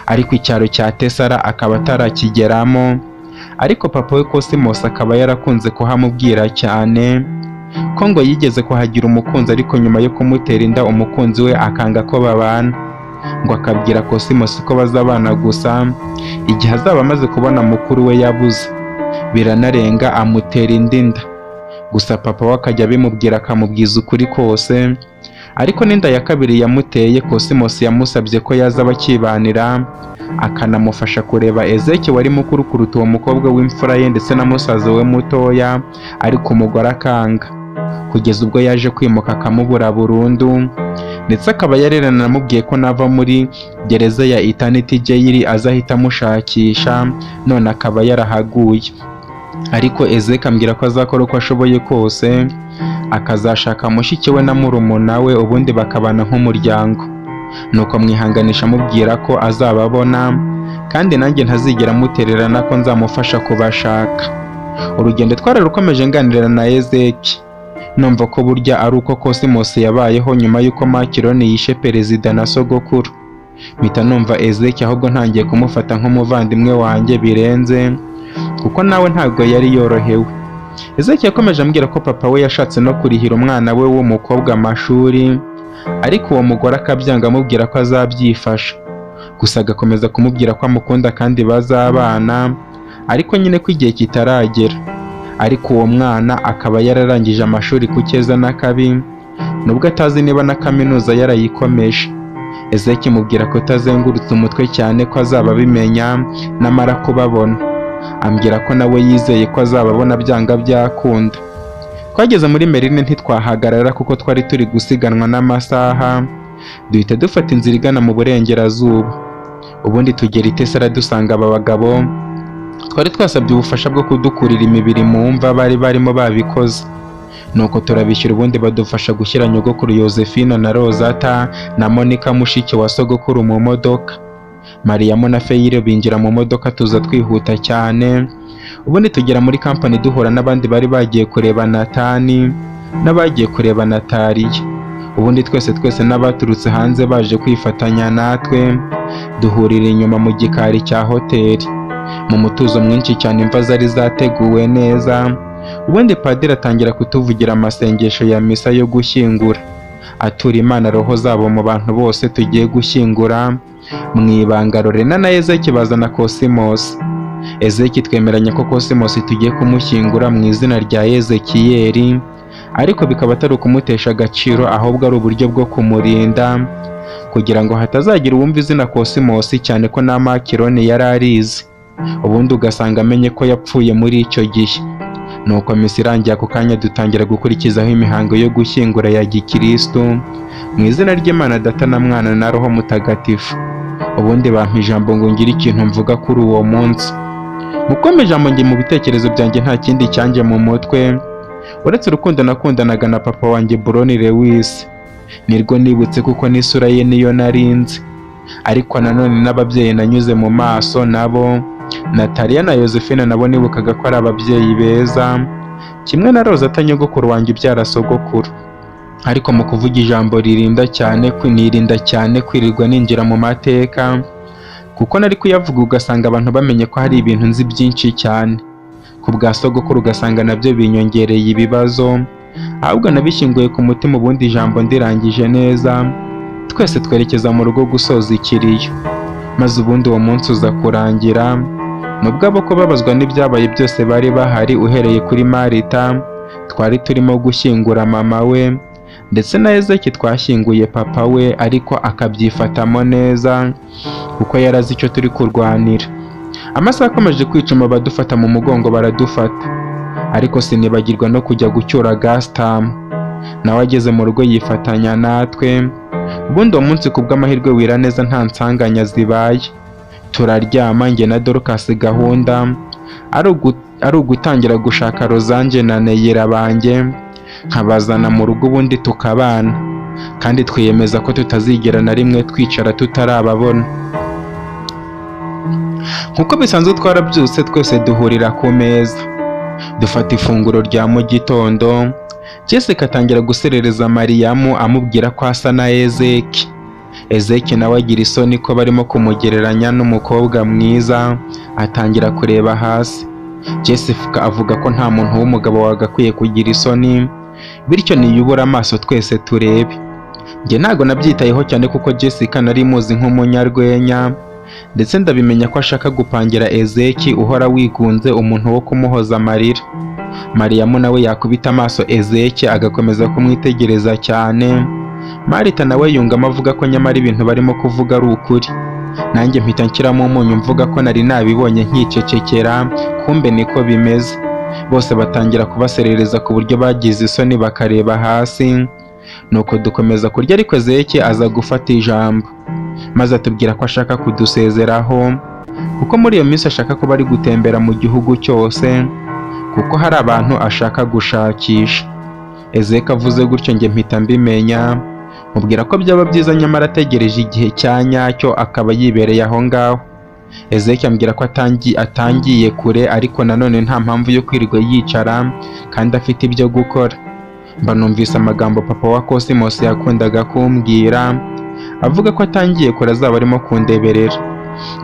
ariko icyaro cya Tesara akaba atarakigeramo. Ariko papa we Cosmos akaba yarakunze kuhamubwira cyane ko ngo yigeze kuhagira umukunzi, ariko nyuma yo kumutera inda umukunzi we akanga ko babana, ngo akabwira Cosmos ko bazabana gusa igihe azaba amaze kubona mukuru we yabuze. Biranarenga amutera indi nda, gusa papa we akajya abimubwira akamubwiza ukuri kose. Ariko n'inda ya kabiri yamuteye, Cosmos yamusabye ko yaza bakibanira, akanamufasha kureba Ezeki wari mukuru kuruta uwo mukobwa w'imfura ye ndetse na musaza we mutoya, ariko umugore akanga, kugeza ubwo yaje kwimuka akamubura burundu. Ndetse akaba yaranamubwiye ko nava muri gereza ya Eternity Jail azahita amushakisha, none akaba yarahaguye. Ariko Ezeki ambwira ko azakora uko ashoboye kose akazashaka mushiki we na murumuna we, ubundi bakabana nk'umuryango. Nuko mwihanganisha amubwira ko azababona kandi nanjye ntazigera amutererana, ko nzamufasha kubashaka. Urugendo twararukomeje nganira na Ezeki, numva ko burya ari uko Cosmos yabayeho nyuma y'uko Makironi yishe perezida na sogokuru. Mpita numva Ezeki ahubwo ntangiye kumufata nk'umuvandimwe wanjye birenze, kuko nawe ntabwo yari yorohewe. Ezeki yakomeje ambwira ko papa we yashatse no kurihira umwana we w'umukobwa amashuri, ariko uwo mugore akabyanga amubwira ko azabyifasha, gusa agakomeza kumubwira ko amukunda kandi bazabana, ariko nyine ko igihe kitaragera. Ariko uwo mwana akaba yararangije amashuri ku keza n'akabi, nubwo atazi niba na kaminuza yarayikomeje. Ezeki mubwira ko atazengurutse umutwe cyane, ko azaba abimenya namara kubabona. Ambwira ko nawe yizeye ko azababona byanga byakunda. Twageze muri Merine ntitwahagarara kuko twari turi gusiganwa n'amasaha, duhita dufata inzira igana mu burengerazuba, ubundi tugera i Tesara dusanga aba bagabo twari twasabye ubufasha bwo kudukurira imibiri mu mva bari barimo babikoze. Nuko turabishyura, ubundi badufasha gushyira nyogokuru Yosephine na Rosata na Monica mushiki wa sogokuru mu modoka. Mariyamu na Feyire binjira mu modoka, tuza twihuta cyane, ubundi tugera muri kampani duhura n'abandi bari bagiye kureba Natani n'abagiye kureba Nataliya. Ubundi twese twese n'abaturutse hanze baje kwifatanya natwe, duhurira inyuma mu gikari cya hoteli mu mutuzo mwinshi cyane. Imva zari zateguwe neza, ubundi padiri atangira kutuvugira amasengesho ya misa yo gushyingura, atura Imana roho zabo mu bantu bose tugiye gushyingura mu ibanga. Lorena na Ezeki bazana Cosmos. Ezeki twemeranya ko Cosmos tugiye kumushyingura mu izina rya Ezekiyeli, ariko bikaba atari ukumutesha agaciro, ahubwo ari uburyo bwo kumurinda kugira ngo hatazagira uwumva izina Cosmos, cyane ko na Makironi yari arizi, ubundi ugasanga amenye ko yapfuye muri icyo gihe. Nuko misa irangiye, ako kanya dutangira gukurikizaho imihango yo gushyingura ya gikristo mu izina ry'Imana Data na Mwana na Roho Mutagatifu. Ubundi bampa ijambo ngo ngire ikintu mvuga kuri uwo munsi. Mukoma ijambo, njye mu bitekerezo byanjye nta kindi cyanje mu mutwe uretse urukundo nakundanaga na papa wanjye Broni Lewis. Nirwo nibutse kuko n'isura ye niyo narinzi, ariko nanone n'ababyeyi nanyuze mu maso nabo, Natalia na Josephine, nabo nibukaga ko ari ababyeyi beza, kimwe na Rosata nyogokuru wanjye ubyara sogokuru. Ariko mu kuvuga ijambo ririnda cyane, nirinda cyane kwirirwa ninjira mu mateka, kuko nari kuyavuga ugasanga abantu bamenye ko hari ibintu nzi byinshi cyane ku bwa sogokuru, ugasanga nabyo binyongereye ibibazo. Ahubwo nabishyinguye ku mutima, ubundi ijambo ndirangije neza, twese twerekeza mu rugo gusoza ikiriyo. Maze ubundi uwo munsi uza kurangira nubwo abo kubabazwa n'ibyabaye byose bari bahari, uhereye kuri Marita twari turimo gushyingura mama we, ndetse na Ezeki twashyinguye papa we, ariko akabyifatamo neza kuko yari azi icyo turi kurwanira. Amasaha akomeje kwicuma, badufata mu mugongo baradufata, ariko sinibagirwa no kujya gucyura Gasitamu, nawe ageze mu rugo yifatanya natwe. Ubundi uwo munsi ku bw'amahirwe wira neza, nta nsanganya zibaye, turaryama. Njye na Dorcas gahunda ari ugutangira gushaka Rosange na Neyira banjye nkabazana mu rugo, ubundi tukabana, kandi twiyemeza ko tutazigera na rimwe twicara tutarababona. Nk'uko bisanzwe twarabyutse twese duhurira ku meza, dufata ifunguro rya mu gitondo. Jessica atangira guserereza Mariyamu amubwira ko asa na Ezeki. Ezeki nawe agira isoni ko barimo kumugereranya n'umukobwa mwiza, atangira kureba hasi. Jessica avuga ko nta muntu w'umugabo wagakwiye kugira isoni, bityo niyubura amaso twese turebe. Njye ntago nabyitayeho cyane kuko Jessica nari muzi nk'umunyarwenya, ndetse ndabimenya ko ashaka gupangira Ezeki uhora wigunze umuntu wo kumuhoza amarira. Mariyamu nawe yakubita amaso Ezeki agakomeza kumwitegereza cyane. Marita nawe yungamo avuga ko nyamara ibintu barimo kuvuga ari ukuri. Nanjye mpita nshyiramo umunyu mvuga ko nari nabibonye nkicecekera, kumbe niko bimeze. Bose batangira kubaserereza ku buryo bagize isoni bakareba hasi. Nuko dukomeza kurya, ariko Ezeki aza gufata ijambo maze atubwira ko ashaka kudusezeraho, kuko muri iyo minsi ashaka kuba ari gutembera mu gihugu cyose, kuko hari abantu ashaka gushakisha. Ezeki avuze gutyo njye mpita mbimenya, mubwira ko byaba byiza nyamara ategereje igihe cya nyacyo akaba yibereye aho ngaho. Ezeki ambwira ko atangiye kure, ariko nanone nta mpamvu yo kwirirwa yicara kandi afite ibyo gukora. Mba numvise amagambo papa wa Cosmos yakundaga kumbwira, avuga ko atangiye kure azaba arimo kundeberera.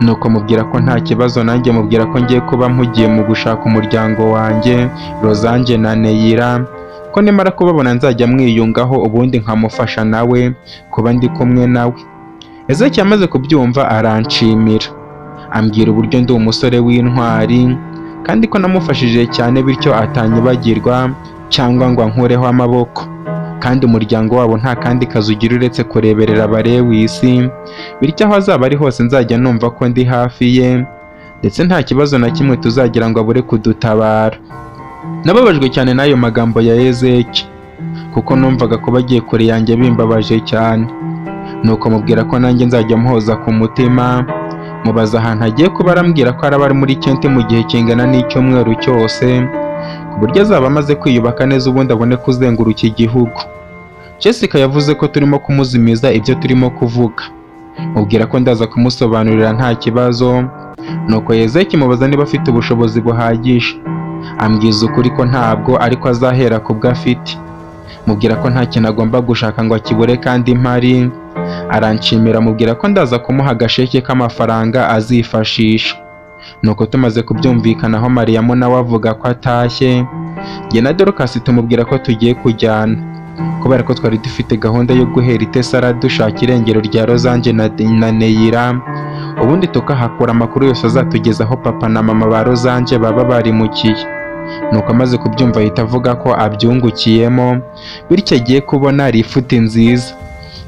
Nuko mubwira ko nta kibazo, nanjye mubwira ko ngiye kuba mpugiye mu gushaka umuryango wanjye, Rosange na Neyira, ko nimara kubabona nzajya mwiyungaho ubundi nkamufasha nawe kuba ndi kumwe nawe. Ezeki amaze kubyumva aranshimira, ambwira uburyo ndi umusore w'intwari kandi ko namufashije cyane, bityo atanyibagirwa cyangwa ngo ankureho amaboko, kandi umuryango wabo nta kandi kazi ugira uretse kureberera abarewisi, bityo aho azaba ari hose nzajya numva ko ndi hafi ye, ndetse nta kibazo na kimwe tuzagira ngo abure kudutabara. Nababajwe cyane n'ayo magambo ya Ezeki, kuko numvaga kuba agiye kure yanjye bimbabaje cyane. Nuko mubwira ko nanjye nzajya muhoza ku mutima, mubaza ahantu agiye kuba, arambwira ko araba ari muri Kenti mu gihe kingana n'icyumweru cyose, ku buryo azaba amaze kwiyubaka neza ubundi abone kuzenguruka igihugu. Jessica yavuze ko turimo kumuzimiza ibyo turimo kuvuga, mubwira ko ndaza kumusobanurira nta kibazo. Nuko Ezeki mubaza niba afite ubushobozi buhagije, ambwiza ukuri ko ntabwo, ariko azahera ku bwo afite. Mubwira ko nta kintu agomba gushaka ngo akibure kandi mpari, aranshimira, mubwira ko ndaza kumuha agasheke k'amafaranga azifashisha. Nuko tumaze kubyumvikanaho Mariyamu nawe avuga ko atashye, njye na Dorcas tumubwira ko tugiye kujyana, kubera ko twari dufite gahunda yo guhera i Tesara dushaka irengero rya Rosange na Neyira, ubundi tukahakura amakuru yose azatugeza aho papa na mama ba Rosange baba barimukiye. Nuko amaze kubyumva ahita avuga ko abyungukiyemo, bityo agiye kubona rifuti nziza,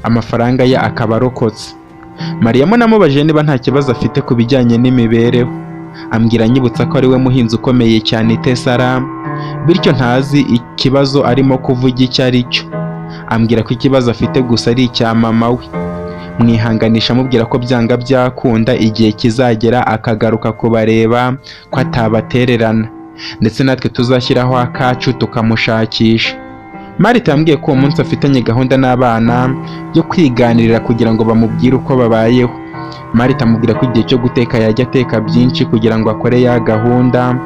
amafaranga ye akaba arokotse. Mariyamu namubajije niba nta kibazo afite ku bijyanye n'imibereho, ambwira anyibutsa ko ari we muhinzi ukomeye cyane i Tesara, bityo ntazi ikibazo arimo kuvuga icyo ari cyo. Ambwira ko ikibazo afite gusa ari icya mama we. Mwihanganisha amubwira ko byanga byakunda igihe kizagera akagaruka kubareba, ko atabatererana, ndetse natwe tuzashyiraho akacu tukamushakisha. Marita yambwiye ko uwo munsi afitanye gahunda n'abana yo kwiganirira kugira ngo bamubwire uko babayeho. Marita amubwira ko igihe cyo guteka yajya ateka byinshi kugira ngo akore ya gahunda,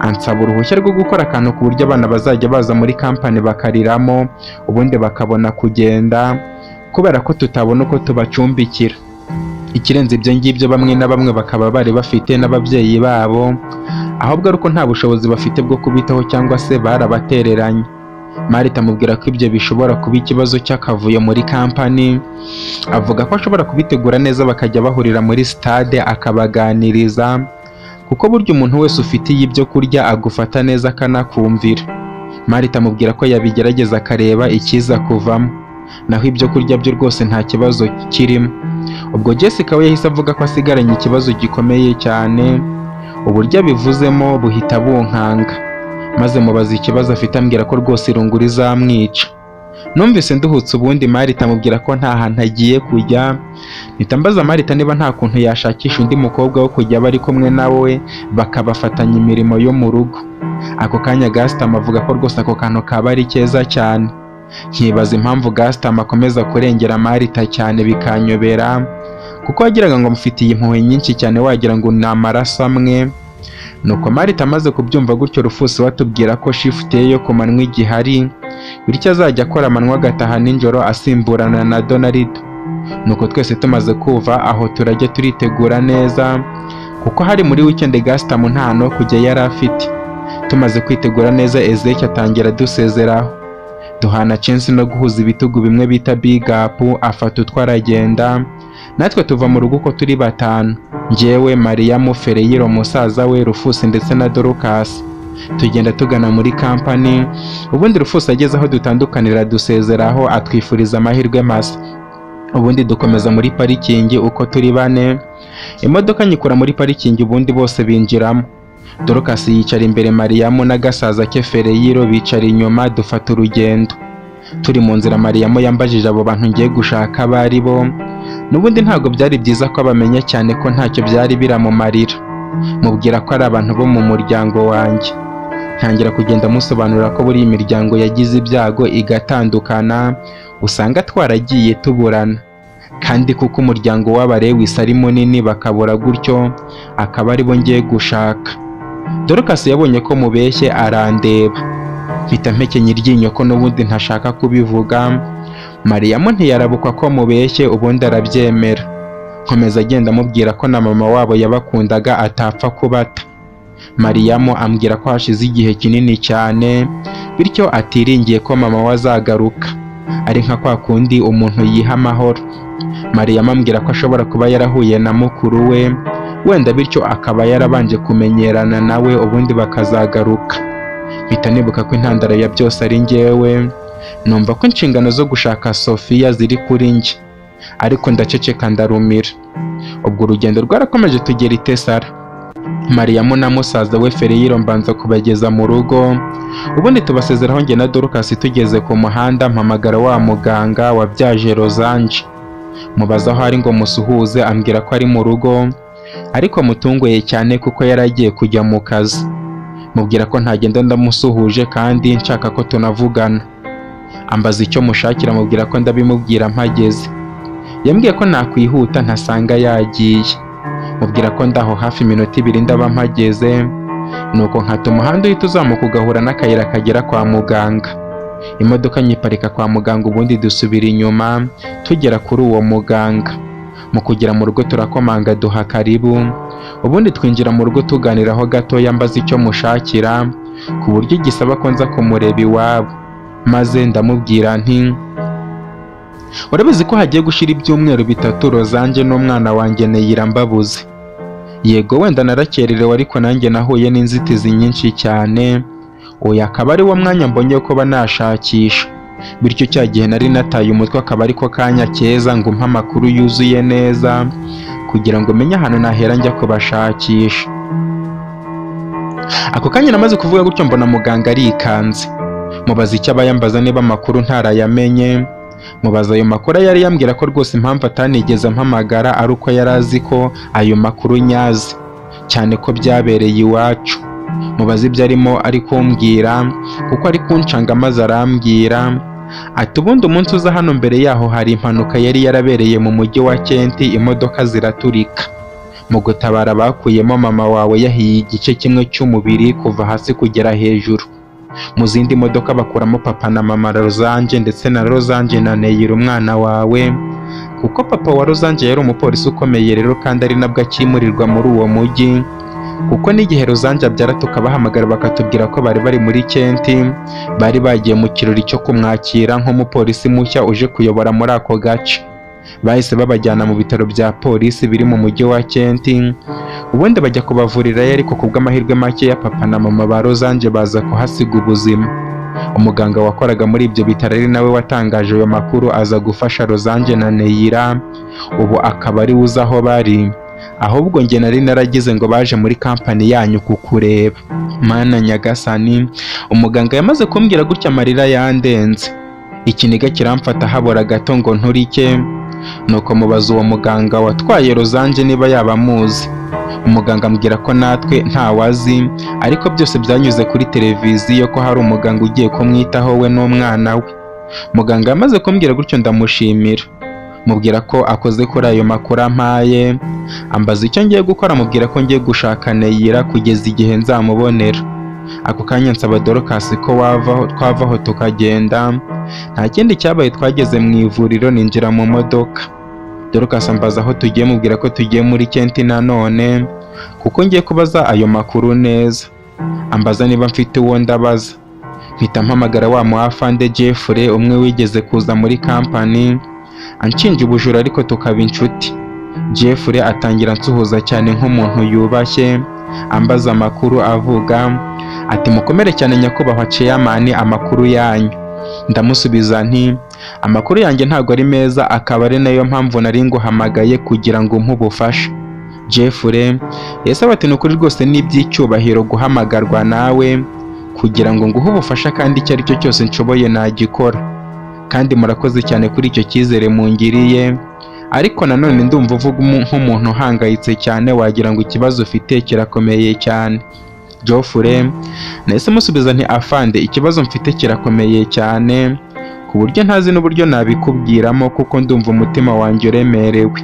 ansaba uruhushya rwo gukora akantu ku buryo abana bazajya baza muri kampani bakariramo ubundi bakabona kugenda, kubera ko tutabona uko tubacumbikira. Ikirenze ibyo ngibyo, bamwe na bamwe bakaba bari bafite n'ababyeyi babo, ahubwo ari uko nta bushobozi bafite bwo kubitaho cyangwa se barabatereranye. Marita amubwira ko ibyo bishobora kuba ikibazo cy'akavuyo muri kampani, avuga ko ashobora kubitegura neza bakajya bahurira muri sitade akabaganiriza, kuko burya umuntu wese ufitiye ibyo kurya agufata neza akanakumvira. Marita amubwira ko yabigerageza akareba ikiza kuvamo, naho ibyo kurya byo rwose nta kibazo kirimo. Ubwo Jessica we yahise avuga ko asigaranye ikibazo gikomeye cyane, uburyo abivuzemo buhita bunkanga, maze mubaza ikibazo afite ambwira ko rwose irungu rizamwica. Numvise nduhutse, ubundi Marita amubwira ko nta hantu agiye kujya. Mpita mbaza Marita niba nta kuntu yashakisha undi mukobwa wo kujya aba ari kumwe nawe bakabafatanya imirimo yo mu rugo. Ako kanya Gaston avuga ko rwose ako kantu kaba ari keza cyane. Nkibaza impamvu Gaston akomeza kurengera Marita cyane bikanyobera, kuko wagiraga ngo amufitiye impuhwe nyinshi cyane, wagira ngo ni amaraso amwe. Nuko Marita amaze kubyumva gutyo, Rufusi we atubwira ko shift ye yo ku manywa igihari, bityo azajya akora amanywa agataha nijoro asimburana na Donald. Nuko twese tumaze kuva aho turajya turitegura neza, kuko hari muri weekend, Gaston nta hantu ho kujya yari afite. Tumaze kwitegura neza, Ezekiel atangira adusezeraho, duhana chance no guhuza ibitugu bimwe bita big up, afata utwo aragenda. Natwe tuva mu rugo uko turi batanu, njyewe, Mariyamu, Fereyiro musaza we, Rufusi ndetse na Dorcas, tugenda tugana muri kampani. Ubundi Rufusi ageze aho dutandukanira dusezeraho, atwifuriza amahirwe masa, ubundi dukomeza muri parikingi uko turi bane. Imodoka nyikura muri parikingi, ubundi bose binjiramo. Dorcas yicara imbere, Mariyamu n'agasaza ke Fereyiro bicara inyuma, dufata urugendo. Turi mu nzira, Mariyamu yambajije abo bantu ngiye gushaka abo ari bo. N'ubundi ntabwo byari byiza ko abamenya cyane ko ntacyo byari biramumarira. Mubwira ko ari abantu bo mu muryango wanjye, ntangira kugenda musobanurira ko buri imiryango yagize ibyago igatandukana, usanga twaragiye tuburana, kandi kuko umuryango w'Abarewisi ari munini bakabura gutyo, akaba aribo ngiye gushaka. Dorcas yabonye ko mubeshye arandeba, mpita mpekenya iryinyo ko n'ubundi ntashaka kubivuga. Mariyamu ntiyarabukwa ko mubeshye, ubundi arabyemera. Nkomeza agenda amubwira ko na mama wabo yabakundaga atapfa kubata. Mariyamu ambwira ko hashize igihe kinini cyane, bityo atiringiye ko mama we azagaruka, ari nka kwa kundi umuntu yiha amahoro. Mariyamu ambwira ko ashobora kuba yarahuye na mukuru we wenda, bityo akaba yarabanje kumenyerana nawe, ubundi bakazagaruka. Mpita nibuka ko intandaro ya byose ari njyewe, numva ko inshingano zo gushaka Sofiya ziri kuri njye, ariko ndaceceka ndarumira. Ubwo urugendo rwarakomeje tugera i Tesara. Mariyamu na musaza we Fereyiro mbanza kubageza mu rugo, ubundi tubasezeraho njye na Dorcas. Tugeze ku muhanda mpamagara wa muganga wabyaje Rozanje, mubaza aho ari ngo musuhuze, ambwira ko ari mu rugo ariko mutunguye cyane kuko yari agiye kujya mu kazi. Mubwira ko ntagenda ndamusuhuje kandi nshaka ko tunavugana. Ambaza icyo mushakira, mubwira ko ndabimubwira mpageze. Yambwiye ko nakwihuta ntasanga yagiye. Mubwira ko ndaho hafi iminota 2 ndaba mpageze. Nuko nkata umuhanda uhita uzamuka ugahura n'akayira kagera kwa muganga. Imodoka nyiparika kwa muganga, ubundi dusubira inyuma tugera kuri uwo muganga. Mu kugera mu rugo turakomanga, duha karibu, ubundi twinjira mu rugo tuganiraho gatoya, mbaza icyo mushakira ku buryo gisaba ko nza kumureba iwabo. Maze ndamubwira nti: "Urabizi ko hagiye gushira ibyumweru 3 Rozange n'umwana wanjye Neyira mbabuze. Yego wenda narakererewe, ariko nanjye nahuye n'inzitizi nyinshi cyane. Uyu akaba ari wo mwanya mbonye kuba nashakisha, bityo cya gihe nari nataye umutwe akaba ariko kanya keza ngo umpe amakuru yuzuye neza kugira ngo menye ahantu nahera njya kubashakisha." Ako kanya namaze kuvuga gutyo mbona muganga arikanze. Mubaza icyo aba yambaza, niba amakuru ntarayamenye. Mubaza ayo makuru yari yambwira ko rwose impamvu atanigeze ampamagara ari uko yari azi ko ayo makuru nyazi, cyane ko byabereye iwacu. Mubaza ibyo arimo ari kumbwira kuko ari kuncanga, maze arambwira ati: "Ubundi umunsi uza hano, mbere yaho hari impanuka yari yarabereye mu mujyi wa Kenti, imodoka ziraturika. Mu gutabara bakuyemo mama wawe yahiye igice kimwe cy'umubiri kuva hasi kugera hejuru. Mu zindi modoka bakuramo papa na mama Rozange ndetse na Rozange na Neyira umwana wawe, kuko papa wa Rozange yari umupolisi ukomeye rero, kandi ari nabwo akimurirwa muri uwo mujyi, kuko n'igihe Rozange abyara tukabahamagara bakatubwira ko bari bari muri Kenti, bari bagiye mu kirori cyo kumwakira nk'umupolisi mushya uje kuyobora muri ako gace. Bahise babajyana mu bitaro bya polisi biri mu mujyi wa Kenti, ubundi bajya kubavurirayo, ariko ku bw'amahirwe make ya papa na mama ba Rozange baza kuhasiga ubuzima. Umuganga wakoraga muri ibyo bitaro ari nawe watangaje ayo makuru aza gufasha Rozange na Neyira, ubu akaba ari we uzi aho bari. Ahubwo njye nari naragize ngo baje muri kampani yanyu kukureba." Mana nyagasani! Umuganga yamaze kumbwira gutya amarira yandenze, ikiniga kiramfata, habura gato ngo nturike. Nuko mubaza uwo muganga watwaye Rozange niba yaba amuzi. Umuganga ambwira ko natwe ntawazi, ariko byose byanyuze kuri televiziyo ko hari umuganga ugiye kumwitaho we n'umwana we. Muganga yamaze kumbwira gutyo ndamushimira. Mubwira ko akoze kuri ayo makuru ampaye, ambaza icyo ngiye gukora, mubwira ko ngiye gushaka Neyira kugeza igihe nzamubonera. Ako kanya nsaba Dorcas ko wavaho, twavaho tukagenda. Nta kindi cyabaye, twageze mu ivuriro, ninjira mu modoka. Dorcas ambaza aho tugiye, mubwira ko tugiye muri Kenti nanone kuko ngiye kubaza ayo makuru neza. Ambaza niba mfite uwo ndabaza, mpita mpamagara wa mu afande Jeffrey, umwe wigeze kuza muri kampani anshinja ubujura ariko tukaba inshuti. Jeffrey atangira ansuhuza cyane nk'umuntu yubashye, ambaza amakuru, avuga ati: "Mukomere cyane nyakubahwa chairman, amakuru yanyu?" Ndamusubiza nti: "Amakuru yanjye ntabwo ari meza, akaba ari nayo mpamvu nari nguhamagaye kugira ngo umpe ubufasha." Jeffrey yasaba ati: "Ni ukuri rwose ni iby'icyubahiro guhamagarwa nawe kugira ngo nguhe ubufasha, kandi icyo ari cyo cyose nshoboye nagikora, kandi murakoze cyane kuri icyo cyizere mungiriye. Ariko nanone ndumva uvuga nk'umuntu uhangayitse cyane, wagira ngo ikibazo ufite kirakomeye cyane." Geoffrey nahise musubiza nti: "Afande, ikibazo mfite kirakomeye cyane ku buryo ntazi n'uburyo nabikubwiramo, kuko ndumva umutima wanjye uremerewe."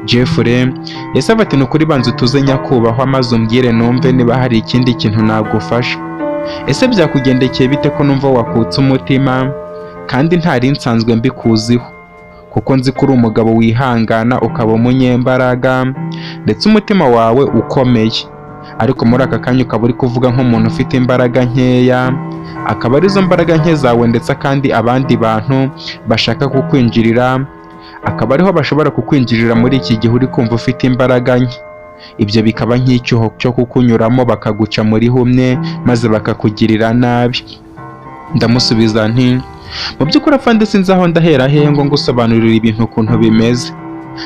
Jeffrey yahise ati: "Ni ukuri banza utuze nyakubahwa, maze umbwire numve niba hari ikindi kintu nagufasha. Ese byakugendekeye bite ko numva wakutse umutima kandi ntari nsanzwe mbikuziho, kuko nzi ko uri umugabo wihangana, ukaba umunyembaraga ndetse umutima wawe ukomeye, ariko muri aka kanya ukaba uri kuvuga nk'umuntu ufite imbaraga nkeya, akaba arizo mbaraga nke zawe, ndetse kandi abandi bantu bashaka kukwinjirira akaba ariho bashobora kukwinjirira muri iki gihe uri kumva ufite imbaraga nke, ibyo bikaba nk'icyuho cyo kukunyuramo, bakaguca muri humye maze bakakugirira nabi." Ndamusubiza nti: "Mu by'ukuri afande, sinzi aho ndahera hehe ngo ngusobanurire ibintu ukuntu bimeze,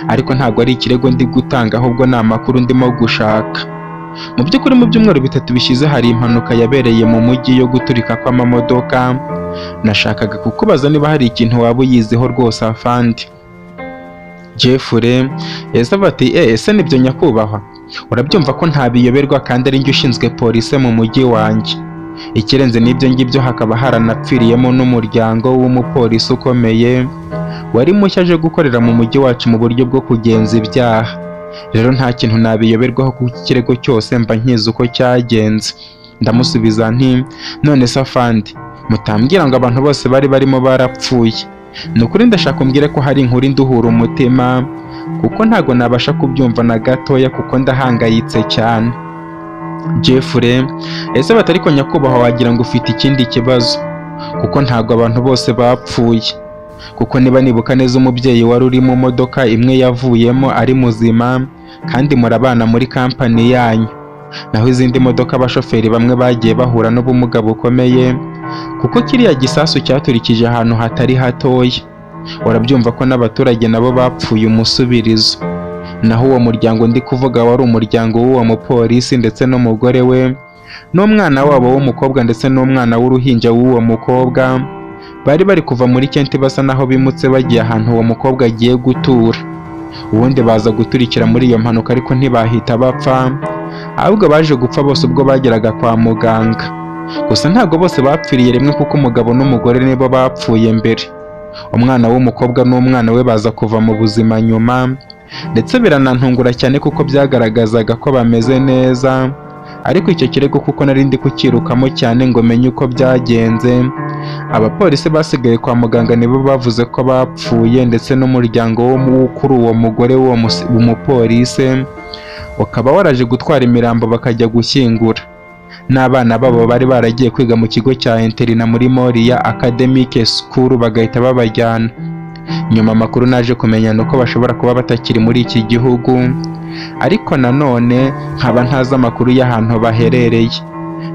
ariko ntabwo ari ikirego ndi gutanga, ahubwo ni amakuru ndimo gushaka. Mu by'ukuri mu byumweru 3 bishize hari impanuka yabereye mu mujyi yo guturika kw'amamodoka. Nashakaga kukubaza niba hari ikintu waba uyiziho rwose, afande." Jeffrey yahise avuga ati: "Ese nibyo nyakubahwa? Urabyumva ko ntabiyoberwa kandi ari njye ushinzwe polisi mu mujyi wanjye. Ikirenze n'ibyo ngibyo, hakaba haranapfiriyemo n'umuryango w'umupolisi ukomeye wari mushya aje gukorera mu mujyi wacu mu buryo bwo kugenza ibyaha. Rero nta kintu nabiyoberwaho, kuko ikirego cyose mba nkizi uko cyagenze." Ndamusubiza nti: "None se afande, mutambwira ngo abantu bose bari barimo barapfuye? Ni ukuri ndashaka umbwire ko hari inkuru induhura umutima, kuko ntago nabasha kubyumva na gatoya, kuko ndahangayitse cyane." Jeffrey ese bati: "Ariko nyakubahwa, wagira ngo ufite ikindi kibazo, kuko ntago abantu bose bapfuye, kuko niba nibuka neza, umubyeyi wari uri mu modoka imwe yavuyemo ari muzima kandi murabana muri kampani yanyu. Naho izindi modoka, abashoferi bamwe bagiye bahura n'ubumuga bukomeye, kuko kiriya gisasu cyaturikije ahantu hatari hatoya. Urabyumva ko n'abaturage nabo bapfuye umusubirizo. Naho uwo muryango ndi kuvuga wari umuryango w'uwo mupolisi ndetse n'umugore we n'umwana wabo w'umukobwa ndetse n'umwana w'uruhinja w'uwo mukobwa. Bari bari kuva muri Kenti, basa naho bimutse bagiye ahantu uwo mukobwa agiye gutura, ubundi baza guturikira muri iyo mpanuka, ariko ntibahita bapfa, ahubwo baje gupfa bose ubwo bageraga kwa muganga. Gusa ntabwo bose bapfiriye rimwe, kuko umugabo n'umugore nibo bapfuye mbere, umwana w'umukobwa n'umwana we baza kuva mu buzima nyuma. Ndetse biranantungura cyane kuko byagaragazaga ko bameze neza. Ariko icyo kirego, kuko nari ndi kukirukamo cyane ngo menye uko byagenze, abapolisi basigaye kwa muganga nibo bavuze ko bapfuye, ndetse n'umuryango wo kuri uwo mugore w'uwo mupolisi ukaba waraje gutwara imirambo bakajya gushyingura, n'abana babo bari baragiye kwiga mu kigo cya internat muri Moria Academic School bagahita babajyana nyuma. Amakuru naje kumenya ni uko bashobora kuba batakiri muri iki gihugu, ariko nanone nkaba ntazi amakuru y'ahantu baherereye.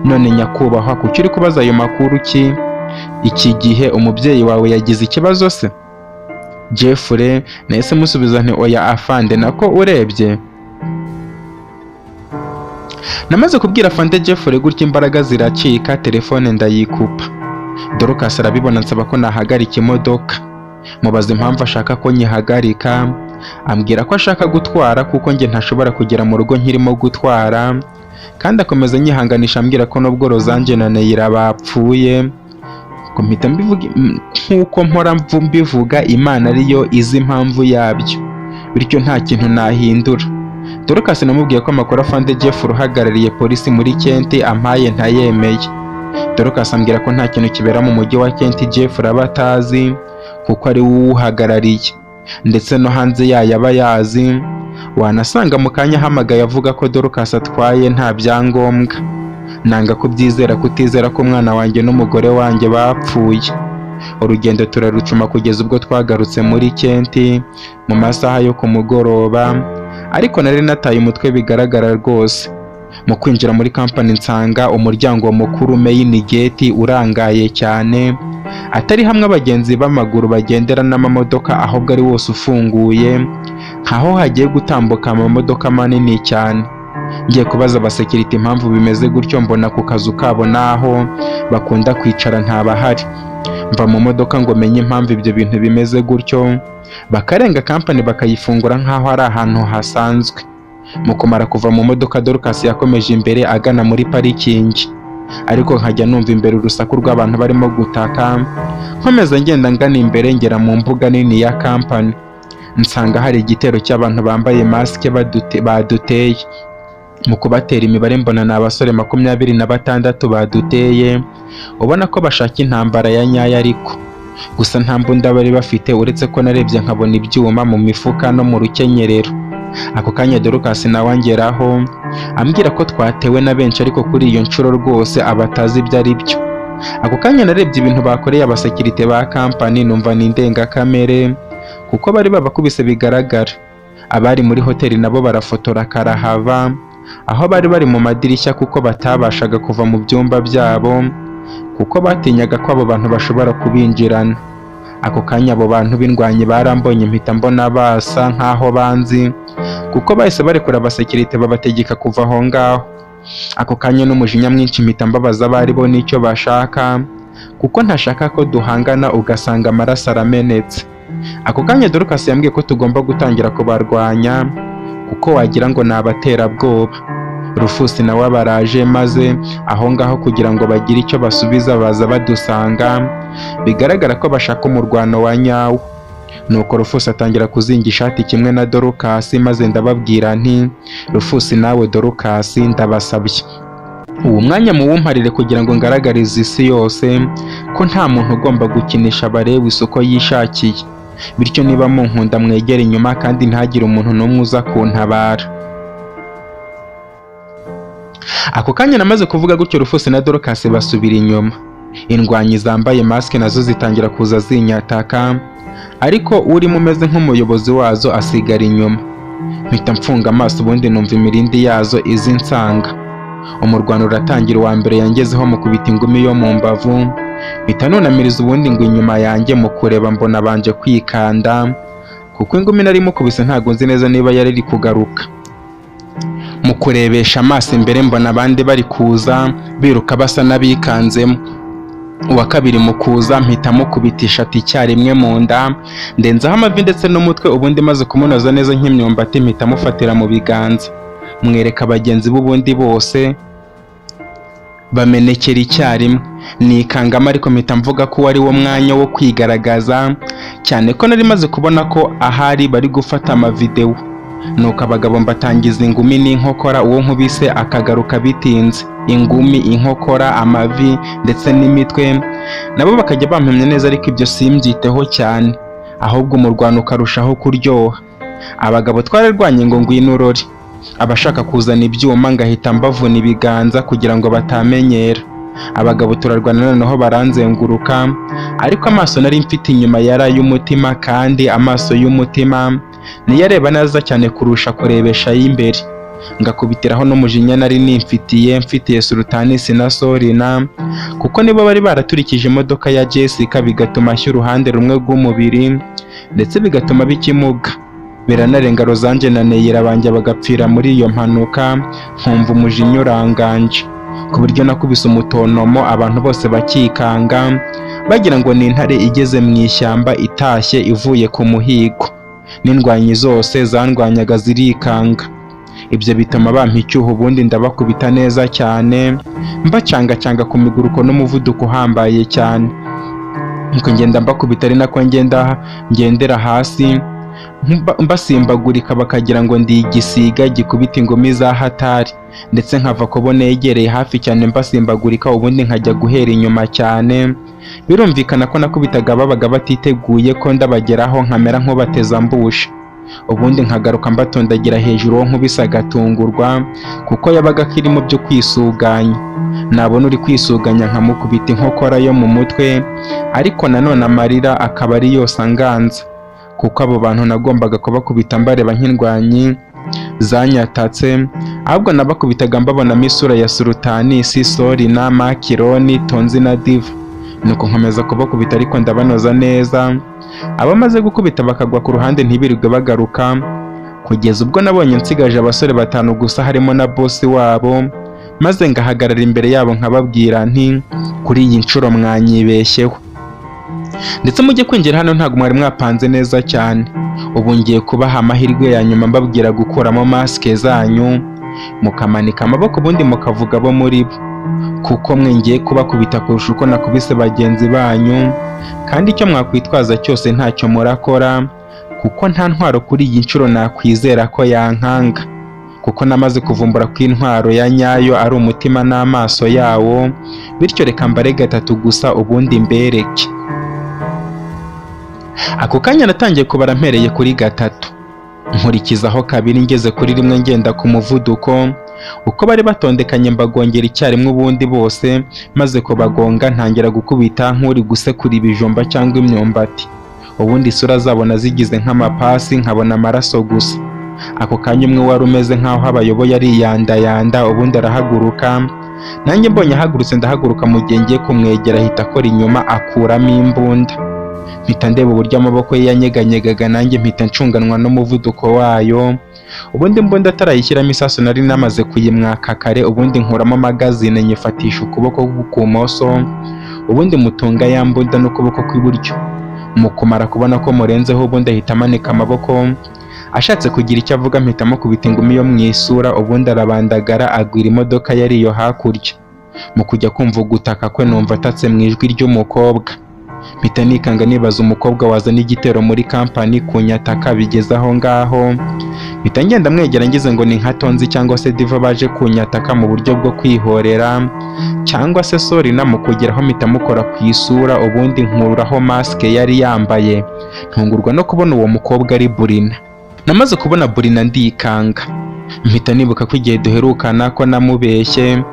None nyakubahwa, kuki uri kubaza ayo makuru ki iki gihe? Umubyeyi wawe yagize ikibazo se?" Jeffrey nahise musubiza nti: "Oya afande, nako urebye." Namaze kubwira afande Jeffrey gutya, imbaraga ziracika, telefone ndayikupa. Dorcas arabibona, nsaba ko nahagarika imodoka. Mubaza impamvu ashaka ko nyihagarika, ambwira ko ashaka gutwara kuko njye ntashobora kugera mu rugo nkirimo gutwara, kandi akomeza anyihanganisha ambwira ko nubwo Rosange na Neyira bapfuye Ubwo mpita mbivuga nk'uko mpora mbivuga, Imana ariyo izi impamvu yabyo, bityo nta kintu nahindura. Dorcas namubwiye ko amakuru afande Jeff uhagarariye polisi muri Kent ampaye ntayemeye. Dorcas ambwira ko nta kintu kibera mu mujyi wa Kent Jeff aba atazi, kuko ari we uwuhagarariye, ndetse no hanze yayo aba yazi. Wanasanga mu kanya ahamagaye avuga ko Dorcas atwaye nta byangombwa. Nanga kubyizera, kutizera ko umwana wanjye n'umugore wanjye bapfuye. Urugendo turarucuma kugeza ubwo twagarutse muri Kent mu masaha yo ku mugoroba, ariko nari nataye umutwe bigaragara rwose. Mu kwinjira muri kampani nsanga umuryango mukuru, main gate, urangaye cyane, atari hamwe abagenzi b'amaguru bagendera n'amamodoka, ahubwo ari wose ufunguye nkaho hagiye gutambuka amamodoka manini cyane. Ngiye kubaza abasekirite impamvu bimeze gutyo, mbona ku kazu kabo naho bakunda kwicara ntabahari. Mva mu modoka ngo menye impamvu ibyo bintu bimeze gutyo, bakarenga kampani bakayifungura nk'aho ari ahantu hasanzwe. Mu kumara kuva mu modoka, Dorcas yakomeje imbere agana muri parikingi, ariko nkajya numva imbere urusaku rw'abantu barimo gutaka. Nkomeza ngenda ngana imbere, ngera mu mbuga nini ya kampani, nsanga hari igitero cy'abantu bambaye masike baduteye. Mu kubatera imibare mbona ni abasore 26 baduteye, ubona ko bashaka intambara ya nyayo, ariko gusa nta mbunda bari bafite, uretse ko narebye nkabona ibyuma mu mifuka no mu rukenyerero. Ako kanya Dorcas nawe angeraho, ambwira ko twatewe na benshi, ariko kuri iyo nshuro rwose abatazi ibyo ari byo. Ako kanya narebye ibintu bakoreye abasekirite ba kampani, numva ni indengakamere, kuko bari babakubise bigaragara. Abari muri hoteli nabo barafotora karahava aho bari bari mu madirishya, kuko batabashaga kuva mu byumba byabo, kuko batinyaga ko abo bantu bashobora kubinjirana. Ako kanya abo bantu b'indwanyi barambonye, mpita mbona basa nkaho banzi, kuko bahise barekura abasekirite babategeka kuva aho ngaho. Ako kanya n'umujinya mwinshi mpita mbabaza abo ari bo n'icyo bashaka, kuko ntashaka ko duhangana ugasanga amaraso aramenetse. Ako kanya Dorcas yambwiye ko tugomba gutangira kubarwanya, kuko wagira ngo ni abaterabwoba. Rufusi nawe abaraje, maze aho ngaho kugira ngo bagire icyo basubiza baza badusanga, bigaragara ko bashaka umurwano wa nyawo. Nuko Rufusi atangira kuzinga ishati kimwe na Dorcas, maze ndababwira nti: "Rufusi nawe Dorcas, ndabasabye uwo mwanya muwumparire kugira ngo ngaragarize isi yose ko nta muntu ugomba gukinisha abareba isoko yishakiye. Bityo niba munkunda mwegere inyuma, kandi ntihagire umuntu n'umwe uza kuntabara." Ako kanya namaze kuvuga gutyo, Rufusi na Dorcas basubira inyuma. Indwanyi zambaye masike nazo zitangira kuza zinyataka, ariko urimo umeze nk'umuyobozi wazo asigara inyuma. Mpita mfunga amaso, ubundi numva imirindi yazo izi nsanga. Umurwano uratangira. Uwa mbere yangezeho mukubita ingumi yo mu mbavu, mpita nunamiriza ubundi ngo inyuma yanjye. Mu kureba mbona banje kwikanda, kuko ingumi nari mukubise ntabwo nzi neza niba yari iri kugaruka. Mu kurebesha amaso imbere mbona abandi bari kuza biruka basa n'abikanzemo. Uwa kabiri mu kuza mpita mukubitisha ati icyarimwe mu nda, ndenzaho amavi ndetse n'umutwe, ubundi maze kumunoza neza nk'imyumbati mpita mufatira mu biganza, mwereka bagenzi b'ubundi bose bamenekera icyarimwe. Nikangamo, ariko mpita mvuga ko wari wo mwanya wo kwigaragaza, cyane ko nari maze kubona ko ahari bari gufata amavidewo. Nuko abagabo mbatangiza ingumi n'inkokora, uwo nkubise akagaruka bitinze. Ingumi, inkokora, amavi ndetse n'imitwe, nabo bakajya bampemye neza, ariko ibyo simbyiteho cyane, ahubwo umurwano ukarushaho kuryoha. Abagabo twararwanye ngo ngwino urore. Abashaka kuzana ibyuma ngahita mbavuna ibiganza kugira ngo batamenyera. Abagabo turarwana, noneho baranzenguruka, ariko amaso nari mfite inyuma yari ay'umutima, kandi amaso y'umutima niyo areba neza cyane kurusha kurebesha ay'imbere. Ngakubitiraho n'umujinya nari nimfitiye mfitiye Sultanisi na Sorina, kuko nibo bari baraturikije imodoka ya Jessica, bigatuma ashya uruhande rumwe rw'umubiri, ndetse bigatuma bikimuga, biranarenga Rozange na Neyira banjye bagapfira muri iyo mpanuka. Nkumva umujinya uranganje, ku buryo nakubise umutontomo abantu bose bakikanga, bagira ngo ni intare igeze mu ishyamba itashye ivuye ku muhigo. N'indwanyi zose zandwanyaga zirikanga. Ibyo bituma bampa icyuho, ubundi ndabakubita neza cyane, mbacangacanga ku miguruko n'umuvuduko uhambaye cyane. Nuko ngenda mbakubita ari nako ngenda ngendera hasi mbasimbagurika, bakagira ngo ndi igisiga gikubita ingumi za hatari, ndetse nkava kubo negereye hafi cyane mbasimbagurika, ubundi nkajya guhera inyuma cyane. Birumvikana ko nakubitaga babaga batiteguye ko ndabageraho, nkamera nk'ubateza ambushe, ubundi nkagaruka mbatondagira hejuru, uwo nkubise agatungurwa kuko yabaga akiri mu byo kwisuganya. Nabona uri kwisuganya nkamukubita inkokora yo mu mutwe, ariko nanone amarira akaba ari yose anganza, kuko abo bantu nagombaga kubakubita mbareba nk'indwanyi zanyatatse. Ahubwo nabakubitaga mbabonamo isura ya Sultani, Sisori na Makironi, Tonzi na Diva. Nuko nkomeza kubakubita ariko ndabanoza neza, abamaze gukubita bakagwa ku ruhande ntibirirwe bagaruka, kugeza ubwo nabonye nsigaje abasore batanu gusa harimo na bosi wabo, maze ngahagarara imbere yabo nkababwira nti: "Kuri iyi nshuro mwanyibeshyeho, ndetse mujye kwinjira hano ntabwo mwari mwapanze neza cyane. Ubu ngiye kubaha amahirwe ya nyuma mbabwira gukuramo masike zanyu, mukamanika amaboko, ubundi mukavuga abo muri bo, kuko mwe ngiye kubakubita kurusha uko nakubise bagenzi banyu, kandi icyo mwakwitwaza cyose ntacyo murakora, kuko nta ntwaro kuri iyi nshuro nakwizera ko yankanga, kuko namaze kuvumbura ko intwaro ya nyayo ari umutima n'amaso yawo. Bityo reka mbare gatatu gusa ubundi mbereke." Ako kanya natangiye kubara mpereye kuri gatatu, nkurikizaho kabiri, ngeze kuri rimwe ngenda ku muvuduko uko bari batondekanye mbagongera icyarimwe. Ubundi bose maze kubagonga ntangira gukubita nk'uri gusekura ibijumba cyangwa imyumbati, ubundi isura zabo nazigize nk'amapasi, nkabona amaraso gusa. Ako kanya umwe wari umeze nk'aho abayoboye ariyandayanda, ubundi arahaguruka. Nanjye mbonye ahagurutse ndahaguruka. Mu gihe ngiye kumwegera ahita akora inyuma akuramo imbunda. Mpita ndeba uburyo amaboko ye yanyeganyegaga, nanjye mpita ncunganwa n'umuvuduko wayo. Ubundi imbunda atarayishyiramo isasu nari namaze kuyimwaka kare, ubundi nkuramo magazine nyifatisha ukuboko kw'ukumoso, ubundi mutunga ya mbunda n'ukuboko kw'iburyo. Mu kumara kubona ko murenzeho, ubundi ahita amanika amaboko ashatse kugira icyo avuga, mpita mukubita ingumi yo mu isura, ubundi arabandagara agwira imodoka yari iyo hakurya. Mu kujya kumva ugutaka kwe numva atatse mu ijwi ry'umukobwa, mpita nikanga nibaza umukobwa wazana igitero muri kampani kunyataka bigeze aho ngaho. Mpita ngenda mwegera ngize ngo ni nka Tonzi cyangwa se Diva baje kunyataka mu buryo bwo kwihorera, cyangwa se Sorina. Mu kugeraho mpita mukora ku isura, ubundi nkururaho masike yari yambaye, ntungurwa no kubona uwo mukobwa ari Burina. Namaze kubona Burina ndikanga, mpita nibuka ko igihe duherukana ko namubeshye,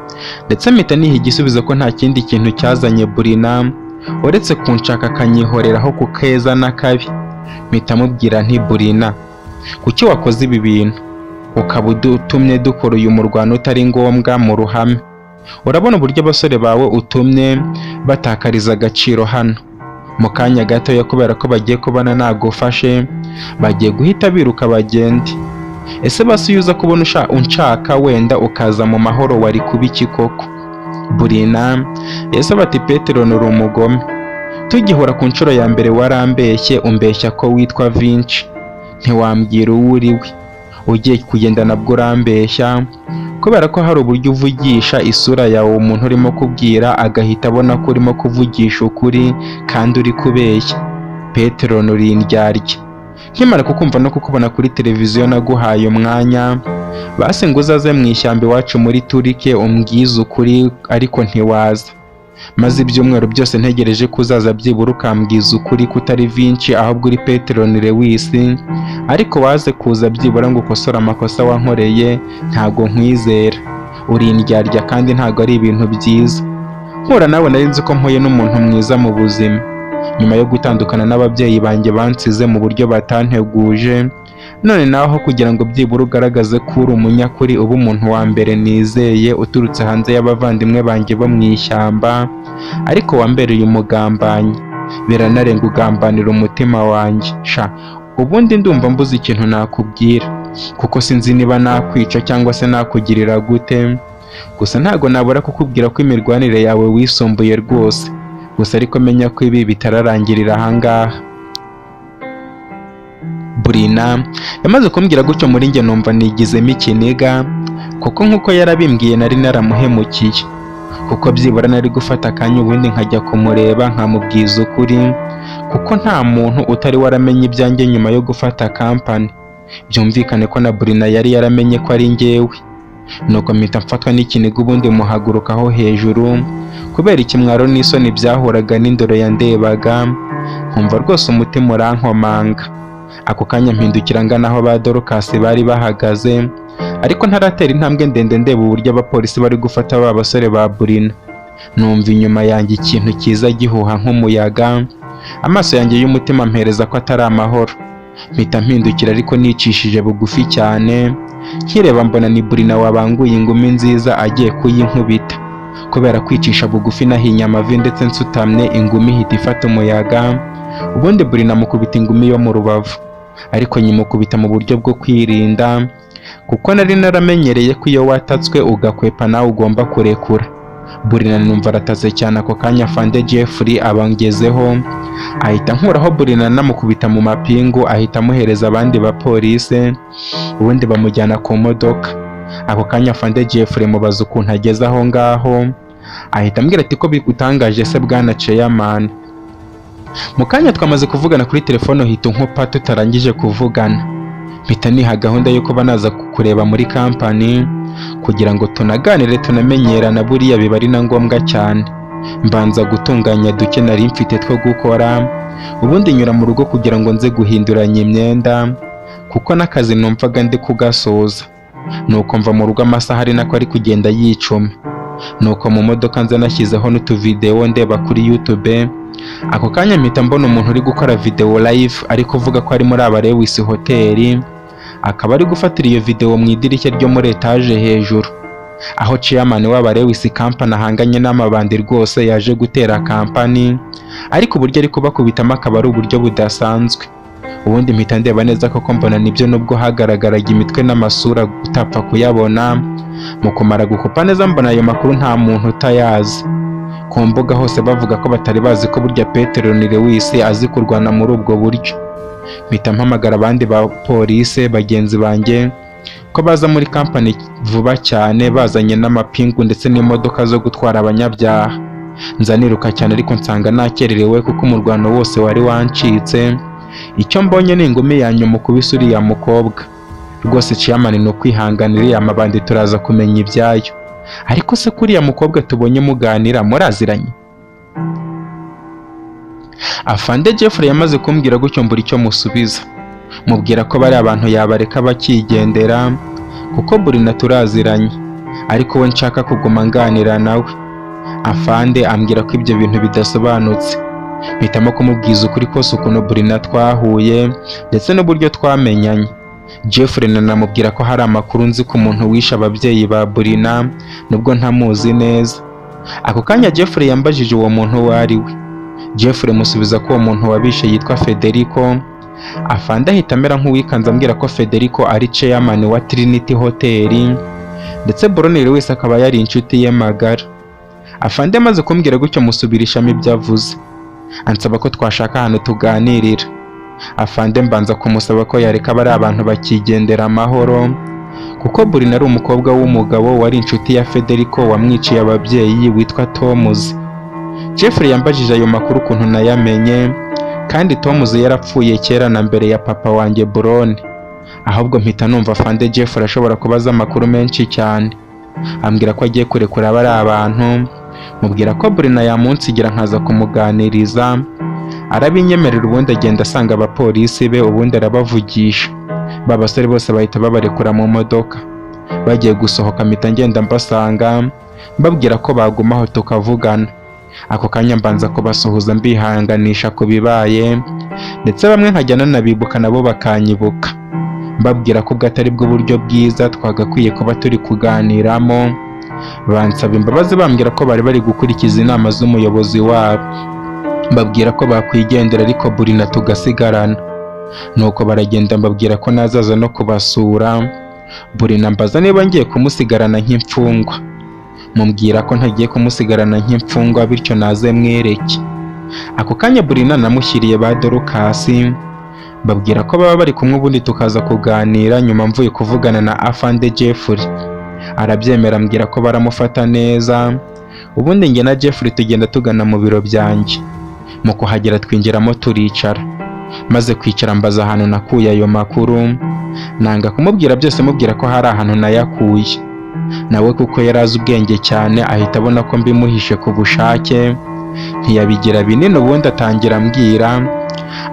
ndetse mpita niha igisubizo ko nta kindi kintu cyazanye Burina uretse kunshaka akanyihoreraho ku keza n'akabi. Mpita mubwira nti: "Burina, kuki wakoze ibi bintu ukaba utumye dukora uyu murwano utari ngombwa mu ruhame? Urabona uburyo abasore bawe utumye batakariza agaciro hano mu kanya gatoya kubera ko bagiye kubona nagufashe, bagiye guhita biruka bagende. Ese basi iyo uza kubona unshaka wenda ukaza mu mahoro, wari kuba iki koko?" Burina ese bati: "Petero, uri umugome. Tugihura ku nshuro ya mbere warambeshye, umbeshya ko witwa Vinci, ntiwambwira uwo uri we. Ugiye kugenda nabwo urambeshya, kubera ko hari uburyo uvugisha isura yawe umuntu urimo kubwira agahita abona ko urimo kuvugisha ukuri kandi uri kubeshya. Petero, uri indyarya. Nkimara kukumva no kukubona kuri televiziyo naguhaye umwanya basi ngo uzaze mu ishyamba iwacu muri Turike umbwize ukuri, ariko ntiwaza. Maze ibyumweru byose ntegereje ko uzaza byibura ukambwiza ukuri kutari Vinci ahubwo uri Petero Lewis, ariko waze kuza byibura ngo ukosore amakosa wankoreye. Ntabwo nkwizera, uri indyarya kandi ntabwo ari ibintu byiza. Mpura nawe nari nzi ko mpuye n'umuntu mwiza mu buzima nyuma yo gutandukana n'ababyeyi banjye bansize mu buryo batanteguje. None nawe aho kugira ngo byibura ugaragaze ko uri umunyakuri, uba umuntu wa mbere nizeye uturutse hanze y'abavandimwe banjye bo mu ishyamba, ariko wambereye umugambanyi, biranarenga ugambanira umutima wanjye. Sha, ubundi ndumva mbuze ikintu nakubwira, kuko sinzi niba nakwica cyangwa se nakugirira gute. Gusa ntago nabura kukubwira ko imirwanire yawe wisumbuye rwose. Gusa ariko menya ko ibi bitararangirira ahangaha." Burina yamaze kumbwira gutyo, muri njye numva nigizemo ikiniga, kuko nk'uko yarabimbwiye nari naramuhemukiye. Kuko byibura nari gufata akanya ubundi nkajya kumureba nkamubwiza ukuri, kuko nta muntu utari waramenye ibyanjye nyuma yo gufata kampani. Byumvikane ko na Burina yari yaramenye ko ari njyewe. Nuko mpita mfatwa n'ikiniga, ubundi muhagurukaho hejuru kubera ikimwaro n'isoni byahuraga n'indoro yandebaga, nkumva rwose umutima urankomanga. Ako kanya mpindukira ngana aho ba Dorcas bari bahagaze, ariko ntaratera intambwe ndende ndeba uburyo abapolisi bari gufata ba basore ba Burina, numva inyuma yanjye ikintu kiza gihuha nk'umuyaga. Amaso yanjye y'umutima ampereza ko atari amahoro. Mpita mpindukira ariko nicishije bugufi cyane, nkireba mbona ni Burina wabanguye ingumi nziza agiye kuyinkubita. Kubera kwicisha bugufi nahinnye amavi ndetse nsutamye, ingumi ihita ifata umuyaga, ubundi Burina amukubita ingumi yo mu rubavu, ariko nyimukubita mu buryo bwo kwirinda, kuko nari naramenyereye ko iyo watatswe ugakwepa nawe ugomba kurekura. Burina numva arataze cyane. Ako kanya Afande Jeffrey abangezeho, ahita nkuraho Burina anamukubita mu mapingu, ahita amuhereza abandi bapolisi, ubundi bamujyana ku modoka. Ako kanya Afande Jeffrey mubaza ukuntu ageze aho ngaho, ahita ambwira ati: "Ko bigutangaje se, bwana chairman? Mu kanya twamaze kuvugana kuri telefone uhita unkupa tutarangije kuvugana." Mpita niha gahunda yo kuba naza kukureba muri kampani kugira ngo tunaganire, tunamenyerana, buriya biba ari na ngombwa cyane. Mbanza gutunganya duke nari mfite two gukora, ubundi nyura mu rugo kugira ngo nze guhinduranya imyenda, kuko n'akazi numvaga ndi kugasoza. Nuko mva mu rugo amasaha ari nako ari kugenda yicuma. Nuko mu modoka nza nashyizeho n'utuvidewo ndeba kuri YouTube. Ako kanya mpita mbona umuntu uri gukora videwo live, ari kuvuga ko ari muri aba Lewis Hotel, akaba ari gufatira iyo videwo mu idirishya ryo muri etaje hejuru, aho chairman w'aba Lewis Company ahanganye n'amabandi rwose yaje gutera kampani, ariko uburyo ari kubakubitamo akaba ari uburyo budasanzwe. Ubundi mpita ndeba neza koko mbona nibyo, nubwo hagaragaraga imitwe n'amasura utapfa kuyabona. Mu kumara gukupa neza mbona ayo makuru nta muntu utayazi ku mbuga hose, bavuga ko batari bazi ko burya Petero ni Lewis azi kurwana muri ubwo buryo. Mpita mpamagara abandi ba polisi bagenzi banjye ko baza muri kampani vuba cyane, bazanye n'amapingu ndetse n'imodoka zo gutwara abanyabyaha. Nza niruka cyane, ariko nsanga nakererewe kuko umurwano wose wari wancitse. Icyo mbonye ni ingumi ya nyuma ukubise uriya mukobwa. Rwose chairman, ni ukwihanganira iriya mabandi, turaza kumenya ibyayo. Ariko se kuriya mukobwa tubonye muganira muraziranye? Afande Jeffrey yamaze kumbwira gutyo mbura icyo musubiza, mubwira ko bari abantu yabareka bakigendera, kuko Burina turaziranye, ariko we nshaka kuguma nganira nawe. Afande ambwira ko ibyo bintu bidasobanutse. Mpitamo kumubwiza ukuri kose, ukuntu Burina twahuye ndetse n'uburyo twamenyanye. Jeffrey nanamubwira ko hari amakuru nzi ku muntu wishe ababyeyi ba Burina, nubwo ntamuzi neza. Ako kanya Jeffrey yambajije uwo muntu uwo ari we. Jeffrey musubiza ko uwo muntu wabishe yitwa Federico. Afande ahita amera nk'uwikanze, ambwira ko Federico ari chairman wa Trinity Hotel, ndetse Bronner wese akaba yari inshuti ye magara. Afande amaze kumbwira gutyo musubirishamo ibyo avuze, ansaba ko twashaka ahantu tuganirira. Afande mbanza kumusaba ko yareka bari abantu bakigendera amahoro, kuko Burina ari umukobwa w'umugabo wari inshuti ya Federico wamwiciye ababyeyi witwa Tomuzi. Jeffrey yambajije ayo makuru ukuntu nayamenye, kandi Tomuzi yarapfuye kera na mbere ya papa wanjye Burone. Ahubwo mpita numva Afande Jeffrey ashobora kubaza amakuru menshi cyane, ambwira ko agiye kurekura bari abantu. Mubwira ko Burina yamunsigira nkaza kumuganiriza, arabinyemerera. Ubundi agenda asanga abapolisi be, ubundi arabavugisha, ba basore bose bahita babarekura mu modoka. Bagiye gusohoka mpita ngenda mbasanga, mbabwira ko bagumaho tukavugana. Ako kanya mbanza kubasuhuza, mbihanganisha ku bibaye, ndetse bamwe nkajya nanabibuka nabo bakanyibuka, mbabwira ko ubwo atari bwo buryo bwiza twagakwiye kuba turi kuganiramo. Bansaba imbabazi, bambwira ko bari bari gukurikiza inama z'umuyobozi wabo. Mbabwira ko bakwigendera ariko Burina tugasigarana. Nuko baragenda, mbabwira ko nazaza no kubasura. Burina mbaza niba ngiye kumusigarana nk'imfungwa, mubwira ko ntagiye kumusigarana nk'imfungwa, bityo naze mwereke. Ako kanya Burina namushyiriye ba Dorukasi, mbabwira ko baba bari kumwe, ubundi tukaza kuganira nyuma mvuye kuvugana na Afande Jeffrey. Arabyemera, ambwira ko baramufata neza. Ubundi njye na Jeffrey tugenda tugana mu biro byanjye. Mu kuhagera twinjiramo turicara. Maze kwicara mbaza ahantu nakuye ayo makuru, nanga kumubwira byose, mubwira ko hari ahantu nayakuye. Nawe kuko yari azi ubwenge cyane ahita abona ko mbimuhishe ku bushake, ntiyabigira binini. Ubundi atangira ambwira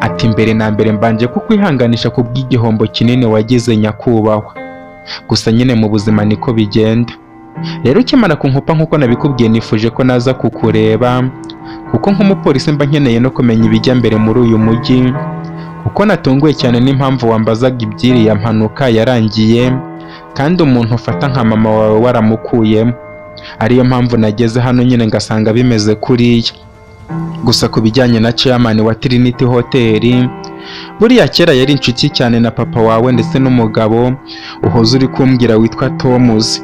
ati: "Mbere na mbere mbanje kukwihanganisha ku bw'igihombo kinini wagize, nyakubahwa. Gusa nyine mu buzima niko bigenda. Rero ukimara kunkupa, nk'uko nabikubwiye, nifuje ko naza kukureba, kuko nk'umupolisi mba nkeneye no kumenya ibijya mbere muri uyu mujyi, kuko natunguwe cyane n'impamvu wambazaga iby'iriya mpanuka yarangiye kandi umuntu ufata nka mama wawe waramukuyemo, ariyo mpamvu nageze hano nyine ngasanga bimeze kuriya. Gusa ku bijyanye na chairman wa Trinity Hotel, buriya kera yari inshuti cyane na papa wawe ndetse n'umugabo uhoze uri kumbwira witwa Tomuzi.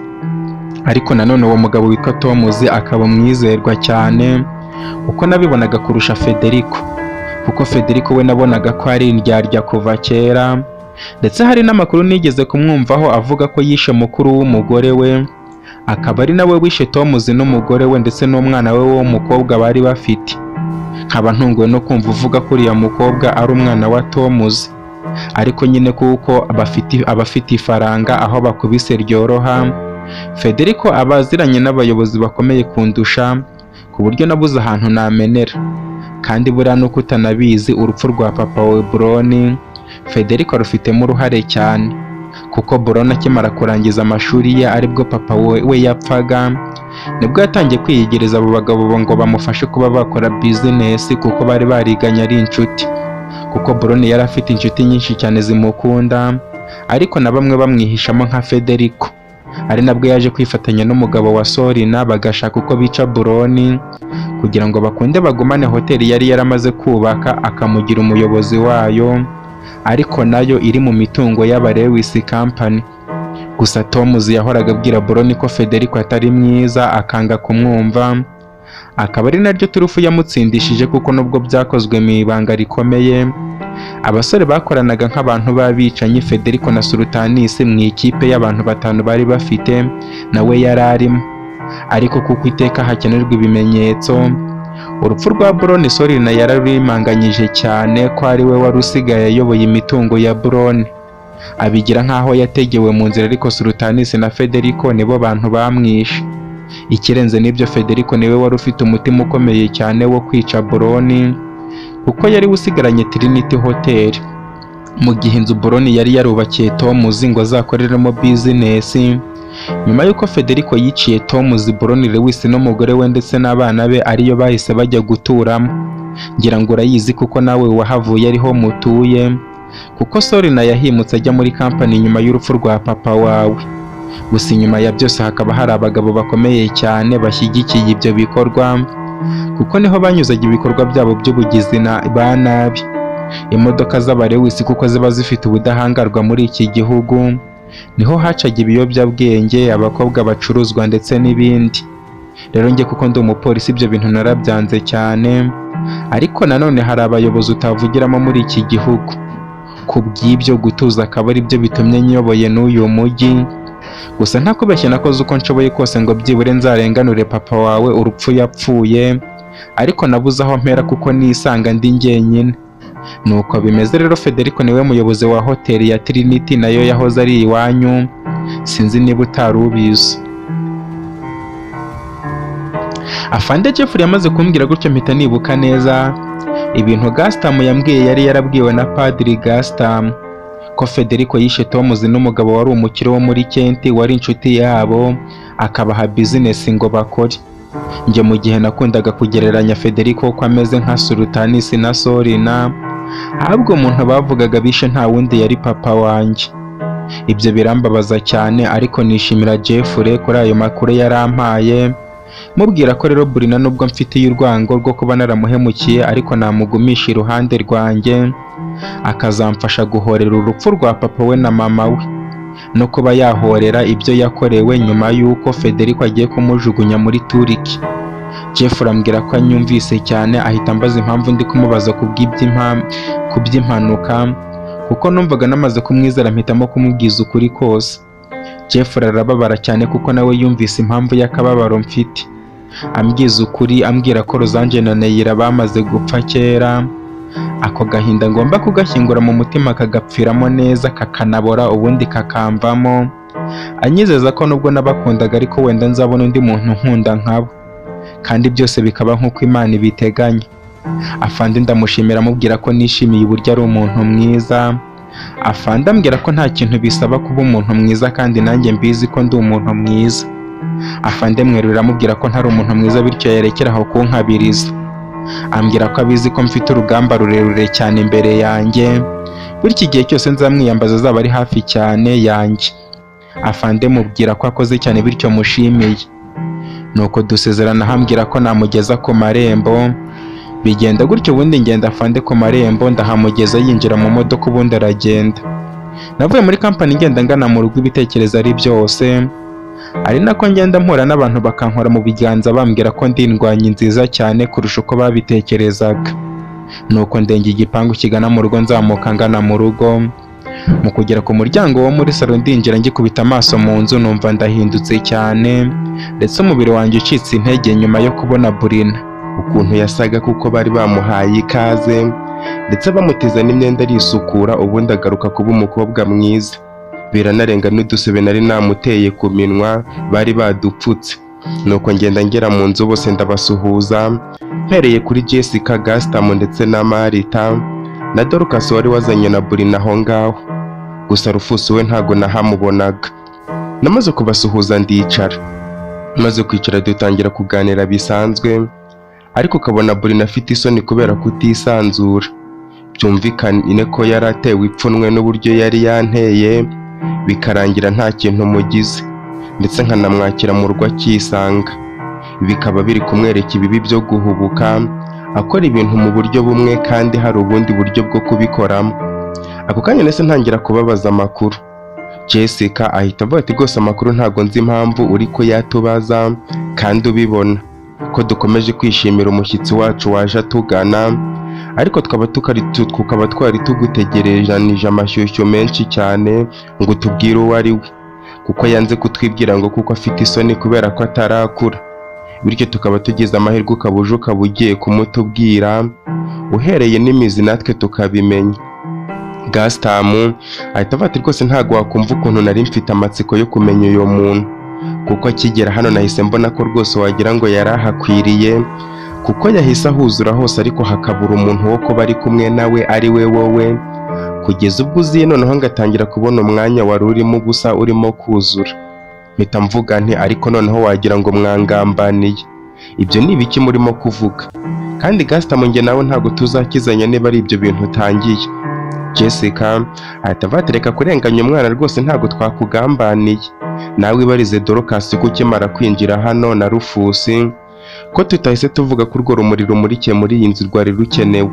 Ariko nanone uwo mugabo witwa Tomuzi akaba umwizerwa cyane uko nabibonaga kurusha Federico, kuko Federico we nabonaga ko ari indyarya kuva kera, ndetse hari n'amakuru nigeze kumwumvaho avuga ko yishe mukuru w'umugore we, akaba ari nawe wishe Tomuzi n'umugore we ndetse n'umwana we w'umukobwa bari bafite. Nkaba ntunguwe no kumva uvuga ko uriya mukobwa ari umwana wa Tomuzi. Ariko nyine kuko abafite ifaranga aho bakubise ryoroha, Federico aba aziranye n'abayobozi bakomeye kundusha, ku buryo nabuze ahantu namenera. Kandi buriya nuko utanabizi, urupfu rwa papa wawe Broni, Federico arufitemo uruhare cyane, kuko Broni akimara kurangiza amashuri ye aribwo papa we yapfaga, nibwo yatangiye kwiyegereza abo bagabo ngo bamufashe kuba bakora bizinesi, kuko bari bariganye ari inshuti, kuko Broni yari afite inshuti nyinshi cyane zimukunda, ariko na bamwe bamwihishamo nka Federico. Ari nabwo yaje kwifatanya n'umugabo wa Sorina, bagashaka uko bica Broni kugira ngo bakunde bagumane hoteli yari yaramaze kubaka, akamugira umuyobozi wayo, ariko nayo iri mu mitungo y'aba Lewis Company. Gusa Tomuzi yahoraga abwira Broni ko Federico atari mwiza, akanga kumwumva, akaba ari naryo turufu yamutsindishije, kuko nubwo byakozwe mu ibanga rikomeye, abasore bakoranaga nk'abantu b'abicanyi, Federico na Sultanis, mu ikipe y'abantu batanu bari bafite, nawe yari arimo. Ariko kuko iteka hakenerwa ibimenyetso, urupfu rwa Broni Sorina yararimanganyije cyane ko ari we wari usigaye ayoboye imitungo ya Broni, abigira nk'aho yategewe mu nzira, ariko Sultanis na Federico nibo bantu bamwishe. Ikirenze n'ibyo, Federico niwe wari ufite umutima ukomeye cyane wo kwica Broni, kuko yari usigaranye Trinity Hotel, mu gihe inzu Broni yari yarubakiye Tomuzi ngo azakoreremo bizinesi, nyuma y'uko Federico yiciye Tomuzi, Broni Lewis n'umugore we ndetse n'abana be, ariyo bahise bajya guturamo. Ngira ngo urayizi kuko nawe wahavuye ariho mutuye, kuko Sorina yahimutse ajya muri kampani nyuma y'urupfu rwa papa wawe. Gusa inyuma ya byose hakaba hari abagabo bakomeye cyane bashyigikiye ibyo bikorwa, kuko niho banyuzaga ibikorwa byabo by'ubugizi ba nabi. Imodoka z'abarewisi, kuko ziba zifite ubudahangarwa muri iki gihugu, niho hacaga ibiyobyabwenge, abakobwa bacuruzwa ndetse n'ibindi. Rero njye kuko ndi umupolisi, ibyo bintu narabyanze cyane. Ariko nanone hari abayobozi utavugiramo muri iki gihugu. Ku bw'ibyo gutuza akaba ari byo bitumye nyoboye n'uyu mujyi. Gusa ntakubeshye, nakoze uko nshoboye kose ngo byibure nzarenganure papa wawe urupfu yapfuye, ariko nabuze aho mpera kuko nisanga ndi njyenyine. Nuko bimeze rero, Federico niwe muyobozi wa hoteli ya Trinity, nayo yahoze ari iwanyu, sinzi niba utari ubizi." Afande Jeffrey yamaze kumbwira gutyo, mpita nibuka neza ibintu Gastam yambwiye yari yarabwiwe na Padiri Gastam, ko Federico yishe Tomuzi n'umugabo wari umukire wo muri Kent wari inshuti yabo, akabaha bizinesi ngo bakore. Njye mu gihe nakundaga kugereranya Federico ko ameze nka Sultanis na Sorina, ahubwo umuntu bavugaga bishe nta wundi yari papa wanjye. Ibyo birambabaza cyane, ariko nishimira Jeffrey kuri ayo makuru yarampaye, mubwira ko rero Burina, nubwo mfitiye urwango rwo kuba naramuhemukiye, ariko namugumisha iruhande rwanjye akazamfasha guhorera urupfu rwa papa we na mama we, no kuba yahorera ibyo yakorewe nyuma y'uko Federico agiye kumujugunya muri Turiki. Jeff ambwira ko anyumvise cyane, ahita ambaza impamvu ndi kumubaza ku by'impanuka, kuko numvaga namaze kumwizera mpitamo kumubwiza ukuri kose. Jeff arababara cyane kuko nawe yumvise impamvu y'akababaro mfite. Ambwiza ukuri, ambwira ko Rosange na Neyira bamaze gupfa kera. Ako gahinda ngomba kugashyingura mu mutima, kagapfiramo neza, kakanabora, ubundi kakamvamo. Anyizeza ko nubwo nabakundaga ariko wenda nzabona undi muntu nkunda nkabo, kandi byose bikaba nk'uko Imana ibiteganya. Afande ndamushimira, amubwira ko nishimiye uburyo ari umuntu mwiza. Afande ambwira ko nta kintu bisaba kuba umuntu mwiza, kandi nanjye mbizi ko ndi umuntu mwiza. Afande mwerurira amubwira ko ntari umuntu mwiza, bityo yerekera aho kunkabiriza. Ambwira ko abizi ko mfite urugamba rurerure cyane imbere yanjye, bityo igihe cyose nzamwiyambaza azaba ari hafi cyane yanjye. Afande mubwira ko akoze cyane, bityo mushimiye. Nuko dusezerana, ambwira ko namugeza ku marembo. Bigenda gutyo, ubundi ngenda afande ku marembo ndahamugeza, yinjira mu modoka, ubundi aragenda. Navuye muri kampani ngenda ngana mu rugo, ibitekerezo ari byose, ari nako ngenda mpura n'abantu bakankora mu biganza, bambwira ko ndi indwanyi nziza cyane kurusha uko babitekerezaga. Nuko ndenga igipangu kigana mu rugo, nzamuka ngana mu rugo. Mu kugera ku muryango wo muri salo ndinjira, ngikubita amaso mu nzu numva ndahindutse cyane, ndetse umubiri wanjye ucitse intege nyuma yo kubona Burina. Ukuntu yasaga, kuko bari bamuhaye ikaze, ndetse bamuteza n'imyenda arisukura, ubundi agaruka kuba umukobwa mwiza. Biranarenga n'udusebe nari namuteye ku minwa bari badupfutse. Nuko ngenda ngera mu nzu, bose ndabasuhuza, mpereye kuri Jessica, Gastam ndetse na Marita na Dorcas wari wazanye na Burina aho ngaho. Gusa Rufus we ntago nahamubonaga. Namaze kubasuhuza ndicara. Maze kwicara dutangira kuganira bisanzwe, ariko ukabona Burina afite isoni kubera kutisanzura. Byumvikane ko yari atewe ipfunwe n'uburyo yari yanteye, bikarangira nta kintu mugize, ndetse nkanamwakira mu rugo akisanga. Bikaba biri kumwereka ibibi byo guhubuka akora ibintu mu buryo bumwe kandi hari ubundi buryo bwo kubikoramo. Ako kanya nahise ntangira kubabaza amakuru. Jessica ahita avuga ati: "Rwose amakuru ntabwo nzi impamvu uri kuyatubaza kandi ubibona ko dukomeje kwishimira umushyitsi wacu waje atugana, ariko tukaba twari tugutegerejanije amashyushyu menshi cyane ngo utubwire uwo ari we, kuko yanze kutwibwira ngo kuko afite isoni kubera ko atarakura. Bityo tukaba tugize amahirwe ukaba uje, ukaba ugiye kumutubwira uhereye n'imizi, natwe tukabimenya." Gasitamu ahita avuga ati: "Rwose ntabwo wakumva ukuntu nari mfite amatsiko yo kumenya uyu muntu, kuko akigera hano nahise mbona ko rwose wagira ngo yari ahakwiriye, kuko yahise ahuzura hose ariko hakabura umuntu wo kuba ari kumwe nawe, ari we wowe, kugeza ubwo uziye noneho ngatangira kubona umwanya wari urimo ubusa urimo kuzura. Mpita mvuga nti: 'Ariko noneho wagira ngo mwangambaniye. Ibyo ni ibiki murimo kuvuga? Kandi Gasitamu, njye nawe ntabwo tuzakizanya niba ari ibyo bintu utangiye.'" Jessica ahita avuga ati: "Reka kurenganya umwana, rwose ntabwo twakugambaniye. Nawe ibarize Dorcas ko ukimara kwinjira hano na Rufusi, ko tutahise tuvuga ko urwo rumuri rumurikiye muri iyi nzu rwari rukenewe,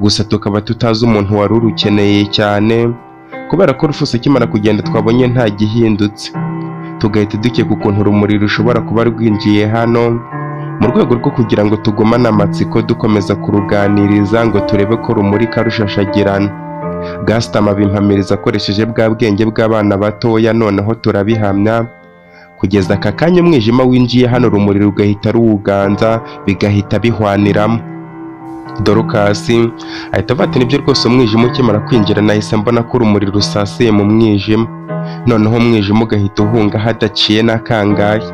gusa tukaba tutazi umuntu wari urukeneye cyane, kubera ko Rufusi akimara kugenda twabonye nta gihindutse, tugahita dukeka ukuntu urumuri rushobora kuba rwinjiye hano mu rwego rwo kugira ngo tugumane amatsiko, dukomeza kuruganiriza ngo turebe ko rumurika rushashagirana." Gasitama abimpamiriza akoresheje bwa bwenge bw'abana batoya, noneho turabihamya kugeza aka kanya umwijima winjiye hano, urumuri rugahita ruwuganza, bigahita bihwaniramo. Dorcas ahita avuga ati: "Nibyo rwose, umwijima ukimara kwinjira nahise mbona ko urumuri rusasiye mu mwijima, noneho umwijima ugahita uhunga hadaciye n'akangahe."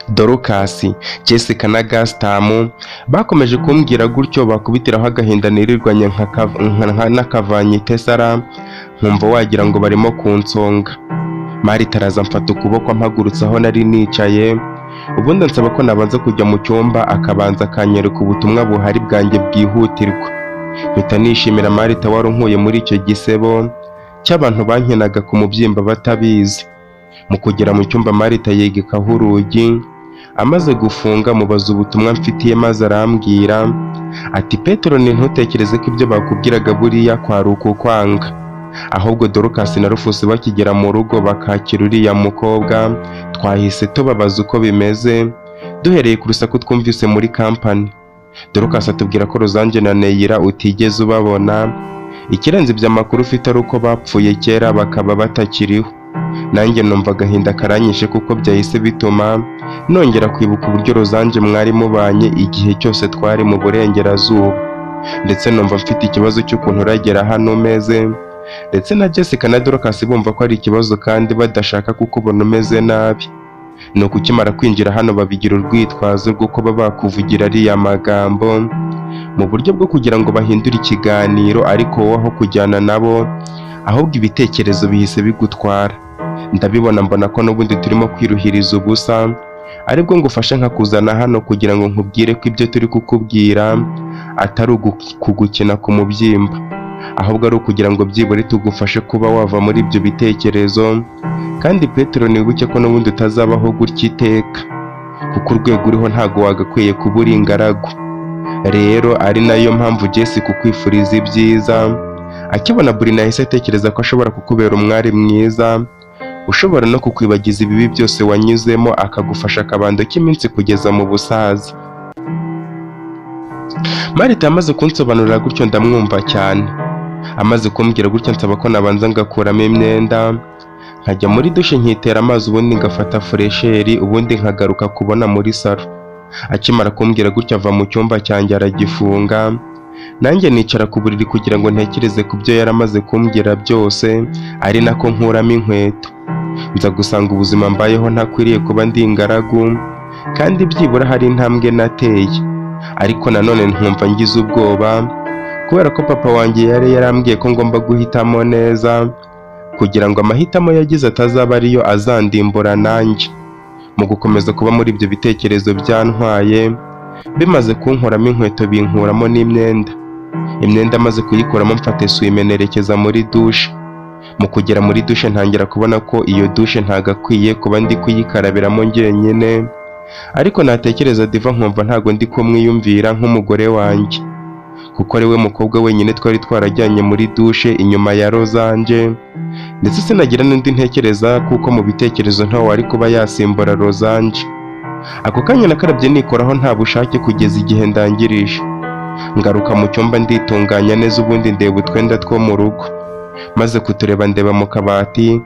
Dorcas, Jessica na Gasitamu bakomeje kumbwira gutyo, bakubitiraho agahinda nirirwanye n'akavanye itesara, nkumva wagira ngo barimo kunsonga. Marita araza amfata ukuboko ampagurutse aho nari nicaye, ubundi ansaba ko nabanza kujya mu cyumba akabanza akanyereka ubutumwa buhari bwanjye bwihutirwa. Mpita nishimira Marita wari unkuye muri icyo gisebo cy'abantu bankenaga ku mubyimba batabizi. Mu kugera mu cyumba, Marita yegekaho urugi, amaze gufunga mubaza ubutumwa mfitiye, maze arambwira ati: "Petero, ni ntutekereze ko ibyo bakubwiraga buriya kwari ukukwanga, ahubwo Dorcas na Rufus bakigera mu rugo bakakira uriya mukobwa, twahise tubabaza uko bimeze duhereye ku rusaku twumvise muri kampani. Dorcas atubwira ko Rosange na Neyira utigeze ubabona, ikirenze ibyo amakuru ufite ari uko bapfuye kera bakaba batakiriho." Nanjye numva agahinda karanyishe, kuko byahise bituma nongera kwibuka uburyo Rozanje mwari mubanye igihe cyose twari mu burengerazuba, ndetse numva mfite ikibazo cy'ukuntu uragera hano umeze, ndetse na Jessica na Dorcas bumva ko ari ikibazo kandi badashaka kukubona umeze nabi. Nuko ukimara kwinjira hano babigira urwitwazo rw'uko baba bakuvugira ariya magambo mu buryo bwo kugira ngo bahindure ikiganiro, ariko wowe aho kujyana nabo ahubwo ibitekerezo bihise bigutwara. Ndabibona, mbona ko n'ubundi turimo kwiruhiriza ubusa, aribwo ngufashe nkakuzana hano kugira ngo nkubwire ko ibyo turi kukubwira atari kugukina ku mubyimba, ahubwo ari ukugira ngo byibure tugufashe kuba wava muri ibyo bitekerezo. Kandi Petero, nibuke ko n'ubundi utazabaho gutya iteka, kuko urwego uriho ntago wagakwiye kuba uri ingaragu. Rero ari nayo mpamvu Jesse kukwifuriza ibyiza, akibona Burina yahise atekereza ko ashobora kukubera umwari mwiza ushobora no kukwibagiza ibibi byose wanyuzemo, akagufasha akabando k'iminsi kugeza mu busaza. Marita yamaze kunsobanurira gutyo ndamwumva cyane. Amaze kumbwira gutyo nsaba ko nabanza ngakuramo imyenda, nkajya muri dushe nkitera amazi, ubundi ngafata fraîcheur, ubundi nkagaruka kubona muri salon. Akimara kumbwira gutyo ava mu cyumba cyanjye aragifunga, nanjye nicara ku buriri kugira ngo ntekereze ku byo yaramaze kumbwira byose, ari nako nkuramo inkweto. Nza gusanga ubuzima mbayeho ntakwiriye kuba ndi ingaragu, kandi byibura hari intambwe nateye, ariko nanone nkumva ngize ubwoba kubera ko papa wanjye yari yarambwiye ko ngomba guhitamo neza kugira ngo amahitamo yagize atazaba ariyo azandimbura nanjye. Mu gukomeza kuba muri ibyo bitekerezo byantwaye, bimaze kunkuramo inkweto binkuramo n'imyenda. Imyenda amaze kuyikuramo mfata essuie-main nerekeza muri dushe. Mu kugera muri dushe ntangira kubona ko iyo dushe ntagakwiye kuba ndi kuyikarabiramo njyenyine, ariko natekereza Diva nkumva ntago ndi kumwiyumvira nk'umugore wanjye, kuko ari we mukobwa wenyine twari twarajyanye muri dushe inyuma ya Rozanje, ndetse sinagira n'undi ntekereza kuko mu bitekerezo ntawe wari kuba yasimbura Rozanje. Ako kanya nakarabye nikoraho nta bushake kugeza igihe ndangirije. Ngaruka mu cyumba nditunganya neza, ubundi ndeba utwenda two mu rugo. Maze kutureba ndeba mu kabati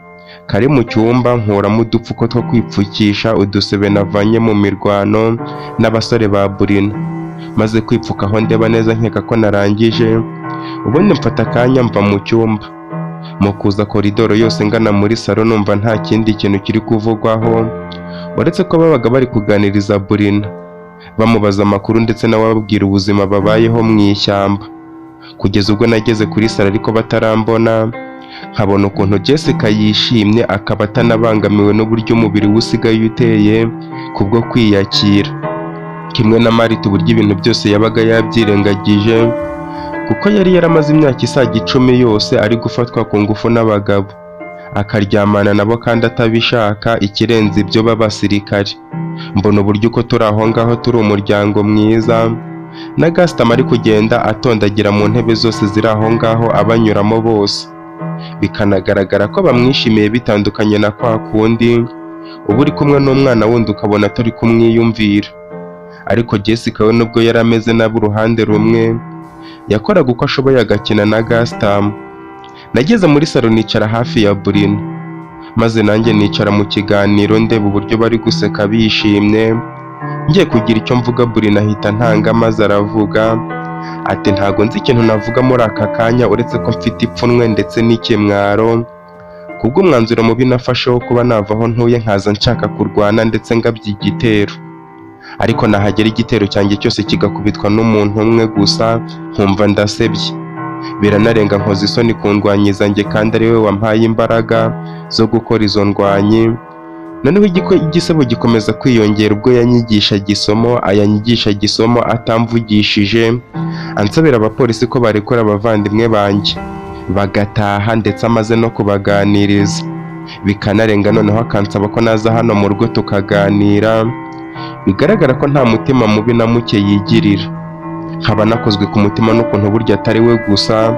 kari mu cyumba, nkuramo udupfuko two kwipfukisha udusebe navanye mu mirwano n'abasore ba Burina. Maze kwipfukaho ndeba neza nkeka ko narangije, ubundi mfata akanya mva mu cyumba. Mu kuza koridoro yose ngana muri salon numva nta kindi kintu kiri kuvugwaho uretse ko babaga bari kuganiriza Burina, bamubaza amakuru ndetse nawe ababwira ubuzima babayeho mu ishyamba, kugeza ubwo nageze kuri salon ariko batarambona, nkabona ukuntu Jessica yishimye akaba atanabangamiwe n'uburyo umubiri we usigaye uteye kubwo kwiyakira, kimwe na Marita, uburyo ibintu byose yabaga yabyirengagije kuko yari yaramaze imyaka isaga 10 yose ari gufatwa ku ngufu n'abagabo, akaryamana nabo kandi atabishaka, ikirenze ibyo b'abasirikare. Mbona uburyo uko turi aho ngaho turi umuryango mwiza, na Gaston ari kugenda atondagira mu ntebe zose ziri aho ngaho abanyuramo bose, bikanagaragara ko bamwishimiye, bitandukanye na kwa kundi uba uri kumwe n'umwana wundi ukabona atari kumwiyumvira. Ariko Jessica we, nubwo yari ameze nabi, uruhande rumwe yakoraga uko ashoboye agakina na Gaston. Nageze muri salon nicara hafi ya Burina, maze nanjye nicara mu kiganiro ndeba uburyo bari guseka bishimye. Ngiye kugira icyo mvuga, Burina ahita ntanga maze aravuga ati: "Ntago nzi ikintu navuga muri aka kanya uretse ko mfite ipfunwe ndetse n'ikimwaro kubw'umwanzuro mubi nafashe wo kuba nava aho ntuye nkaza nshaka kurwana ndetse ngabye igitero, ariko nahagera igitero cyanjye cyose kigakubitwa n'umuntu umwe gusa, nkumva ndasebye, biranarenga nkoza isoni ku ndwanyi zanjye kandi ari we wampaye imbaraga zo gukora izo ndwanyi. Noneho igisebo gikomeza kwiyongera ubwo yanyigishaga isomo, ayanyigishaga isomo atamvugishije, ansabira abapolisi ko barekura abavandimwe banjye bagataha, ndetse amaze no kubaganiriza, bikanarenga noneho akansaba ko naza hano mu rugo tukaganira. Bigaragara ko nta mutima mubi na muke yigirira. Nkaba nakozwe ku mutima n'ukuntu burya atari we gusa,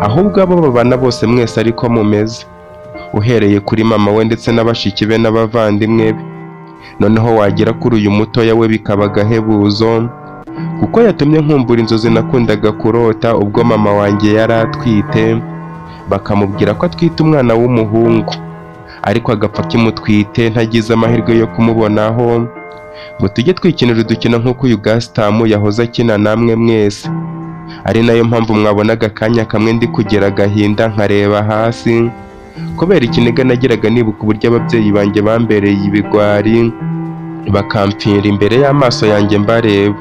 ahubwo abo babana bose mwese ariko mumeze, uhereye kuri mama we ndetse na bashiki be n'abavandimwe be. Noneho wagera kuri uyu mutoya we bikaba agahebuzo, kuko yatumye nkumbura inzozi nakundaga kurota ubwo mama wanjye yari atwite, bakamubwira ko atwite umwana w'umuhungu." Ariko agapfa akimutwite, ntagize amahirwe yo kumubonaho ngo tujye twikinira udukino nk'uko uyu Gasitamu yahoze akina namwe mwese. Ari nayo mpamvu mwabonaga akanya kamwe ndi kugira agahinda nkareba hasi kubera ikiniga nagiraga nibuka uburyo ababyeyi banjye bambereye ibigwari, bakampfira imbere y'amaso yanjye mbareba.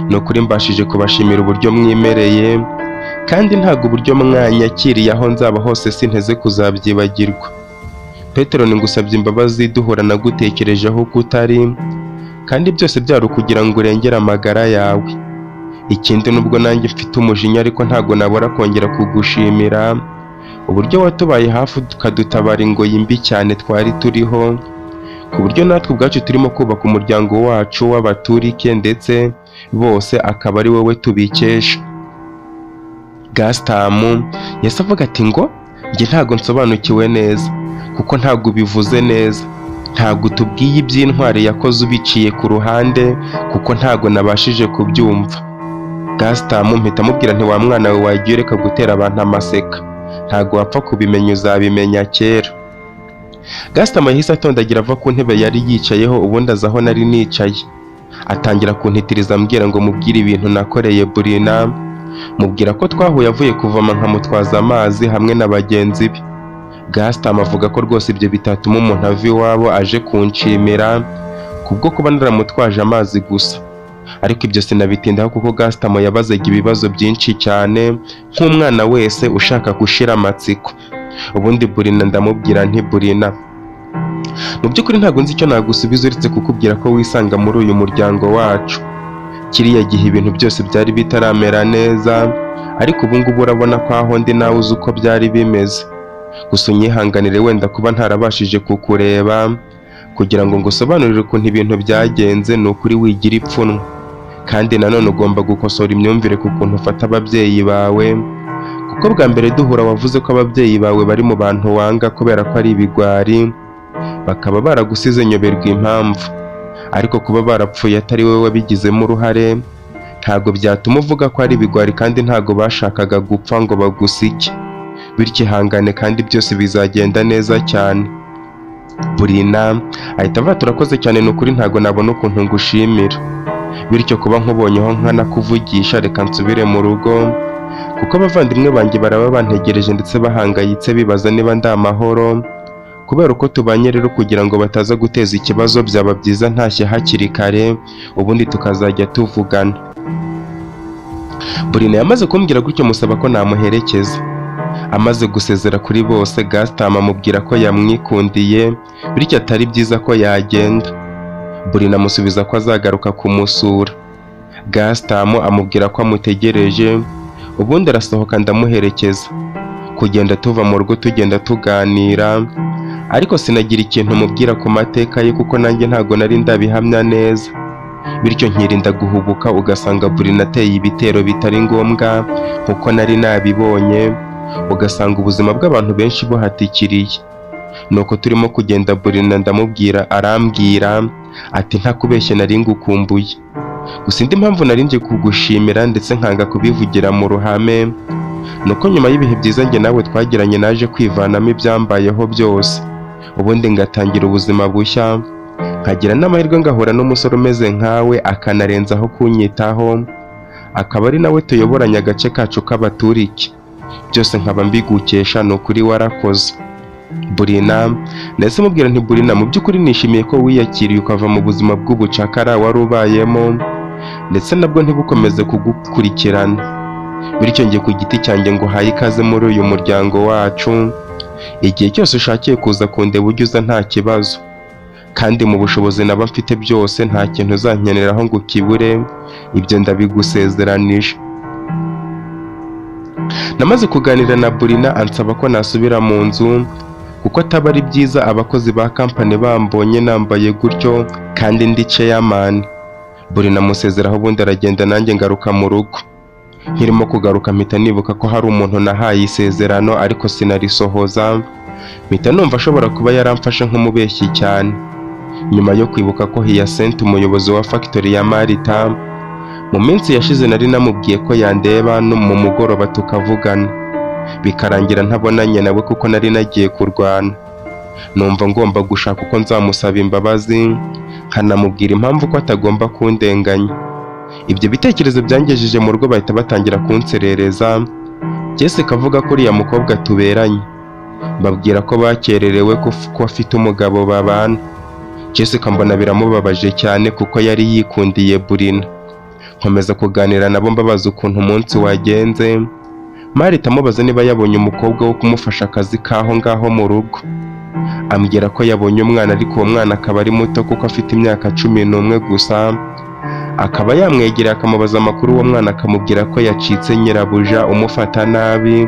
Ni ukuri mbashije kubashimira uburyo mwimereye, kandi ntabwo uburyo mwanyakiriye aho nzaba hose sinteze kuzabyibagirwa. Petero, ngusabye imbabazi duhura nagutekerejeho uko utari, kandi byose byari ukugira ngo urengere amagara yawe. Ikindi, nubwo nanjye mfite umujinya, ariko ntabwo nabura kongera kugushimira uburyo watubaye hafi ukadutabara ingoyi mbi cyane twari turiho, ku buryo natwe ubwacu turimo kubaka umuryango wacu w'abaturike, ndetse bose akaba ari wowe tubikesha. Gasitamu yahise avuga ati: "Ngo njye ntabwo nsobanukiwe neza, kuko ntabwo ubivuze neza, ntabwo utubwiye iby'intwari yakoze ubiciye ku ruhande, kuko ntabwo nabashije kubyumva." Gasitamu mpita mubwira nti: "Wa mwana we, wagiye ureka gutera abantu amaseka, ntabwo wapfa kubimenya, uzabimenya kera." Gasitamu yahise atondagira ava ku ntebe yari yicayeho, ubundi aza aho nari nicaye, atangira kuntitiriza ambwira ngo mubwire ibintu nakoreye Burina. Mubwira ko twahuye avuye kuvoma nkamutwaza amazi hamwe na bagenzi be. Gasitamu avuga ko rwose ibyo bitatuma umuntu ava iwabo aje kunshimira kubwo kuba naramutwaje amazi gusa. Ariko ibyo sinabitindaho, kuko Gasitamu yabazaga ibibazo byinshi cyane nk'umwana wese ushaka gushira amatsiko. Ubundi Burina ndamubwira nti: "Burina, mu by'ukuri ntabwo nzi icyo nagusubiza uretse kukubwira ko wisanga muri uyu muryango wacu. Kiriya gihe ibintu byose byari bitaramera neza, ariko ubu ngubu urabona ko aho ndi nawe uzi uko byari bimeze. Gusa unyihanganire wenda kuba ntarabashije kukureba kugira ngo ngusobanurire ukuntu ibintu byagenze. Ni ukuri wigira ipfunwe, kandi nanone ugomba gukosora imyumvire ku kuntu ufata ababyeyi bawe, kuko bwa mbere duhura wavuze ko ababyeyi bawe bari mu bantu wanga kubera ko ari ibigwari, bakaba baragusize, nyoberwa impamvu. Ariko kuba barapfuye atari wowe wabigizemo uruhare ntabwo byatuma uvuga ko ari ibigwari, kandi ntabwo bashakaga gupfa ngo bagusike. Bityo ihangane kandi byose bizagenda neza cyane." Burina ahita avuga: "Turakoze cyane, ni ukuri ntabwo nabona ukuntu ngushimira. Bityo kuba nkubonyeho nkanakuvugisha, reka nsubire mu rugo, kuko abavandimwe banjye baraba bantegereje ndetse bahangayitse bibaza niba ndi amahoro kubera uko tubanye. Rero kugira ngo bataza guteza ikibazo, byaba byiza ntashye hakiri kare, ubundi tukazajya tuvugana." Burina yamaze kumbwira gutyo musaba ko namuherekeza. Amaze gusezera kuri bose, Gasitamu amubwira ko yamwikundiye, bityo atari byiza ko yagenda. Burina amusubiza ko azagaruka kumusura. Gasitamu amubwira ko amutegereje, ubundi arasohoka ndamuherekeza. Kugenda tuva mu rugo tugenda tuganira, ariko sinagira ikintu mubwira ku mateka ye, kuko nanjye ntabwo nari ndabihamya neza, bityo nkirinda guhubuka ugasanga Burina ateye ibitero bitari ngombwa nkuko nari nabibonye, ugasanga ubuzima bw'abantu benshi buhatikiriye. Nuko turimo kugenda, Burina ndamubwira, arambwira ati: "Ntakubeshye nari ngukumbuye. Gusa indi mpamvu nari nje kugushimira ndetse nkanga kubivugira mu ruhame, nuko nyuma y'ibihe byiza njye nawe twagiranye naje kwivanamo ibyambayeho byose, ubundi ngatangira ubuzima bushya, nkagira n'amahirwe ngahura n'umusore umeze nkawe, akanarenzaho kunyitaho, akaba ari nawe tuyoboranye agace kacu k'abaturike. Byose nkaba mbigukesha, ni ukuri warakoze, Burina." Ndetse mubwira nti: "Burina, mu by'ukuri nishimiye ko wiyakiriye ukava mu buzima bw'ubucakara wari ubayemo, ndetse nabwo ntibukomeze kugukurikirana. Bityo njye ku giti cyanjye nguhaye ikaze muri uyu muryango wacu. Igihe cyose ushakiye kuza kundeba ujye uza, nta kibazo, kandi mu bushobozi naba mfite byose nta kintu uzankeneraho ngo ukibure, ibyo ndabigusezeranije." Namaze kuganira na Burina, ansaba ko nasubira mu nzu kuko ataba ari byiza abakozi ba kampani bambonye nambaye gutyo kandi ndi chairman. Burina amusezeraho, ubundi aragenda, nanjye ngaruka mu rugo. Nkirimo kugaruka mpita nibuka ko hari umuntu nahaye isezerano ariko sinarisohoza, mpita numva ashobora kuba yaramfashe nk'umubeshyi cyane. Nyuma yo kwibuka ko Hyacinthe, umuyobozi wa factory ya Marita, mu minsi yashize nari namubwiye ko yandeba no mu mugoroba tukavugana, bikarangira ntabonanye nawe kuko nari nagiye kurwana. Numva ngomba gushaka uko nzamusaba imbabazi, nkanamubwira impamvu ko atagomba kundenganya. Ibyo bitekerezo byangejeje mu rugo, bahita batangira kunserereza. Jessica avuga ko uriya mukobwa tuberanye. Mbabwira ko bakererewe, ko afite umugabo babana. Jessica mbona biramubabaje cyane kuko yari yikundiye Burina. Nkomeza kuganira nabo, mbabaza ukuntu umunsi wagenze. Marita amubaza niba yabonye umukobwa wo kumufasha akazi k'aho ngaho mu rugo. Ambwira ko yabonye umwana, ariko uwo mwana akaba ari muto kuko afite imyaka 11 gusa. Akaba yamwegereye akamubaza amakuru, uwo mwana akamubwira ko yacitse nyirabuja umufata nabi,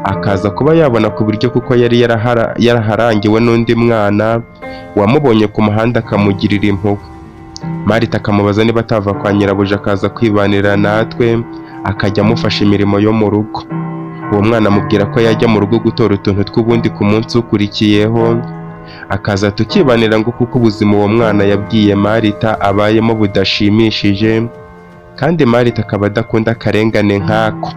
akaza kuba yabona ku biryo kuko yari yaraharangiwe n'undi mwana wamubonye ku muhanda akamugirira impuhwe. Marita akamubaza niba atava kwa nyirabuja akaza kwibanira natwe, akajya amufasha imirimo yo mu rugo. Uwo mwana amubwira ko yajya mu rugo gutora utuntu tw'ubundi ku munsi ukurikiyeho, akaza tukibanira, ngo kuko ubuzima uwo mwana yabwiye Marita abayemo budashimishije, kandi Marita akaba adakunda akarengane nk'ako.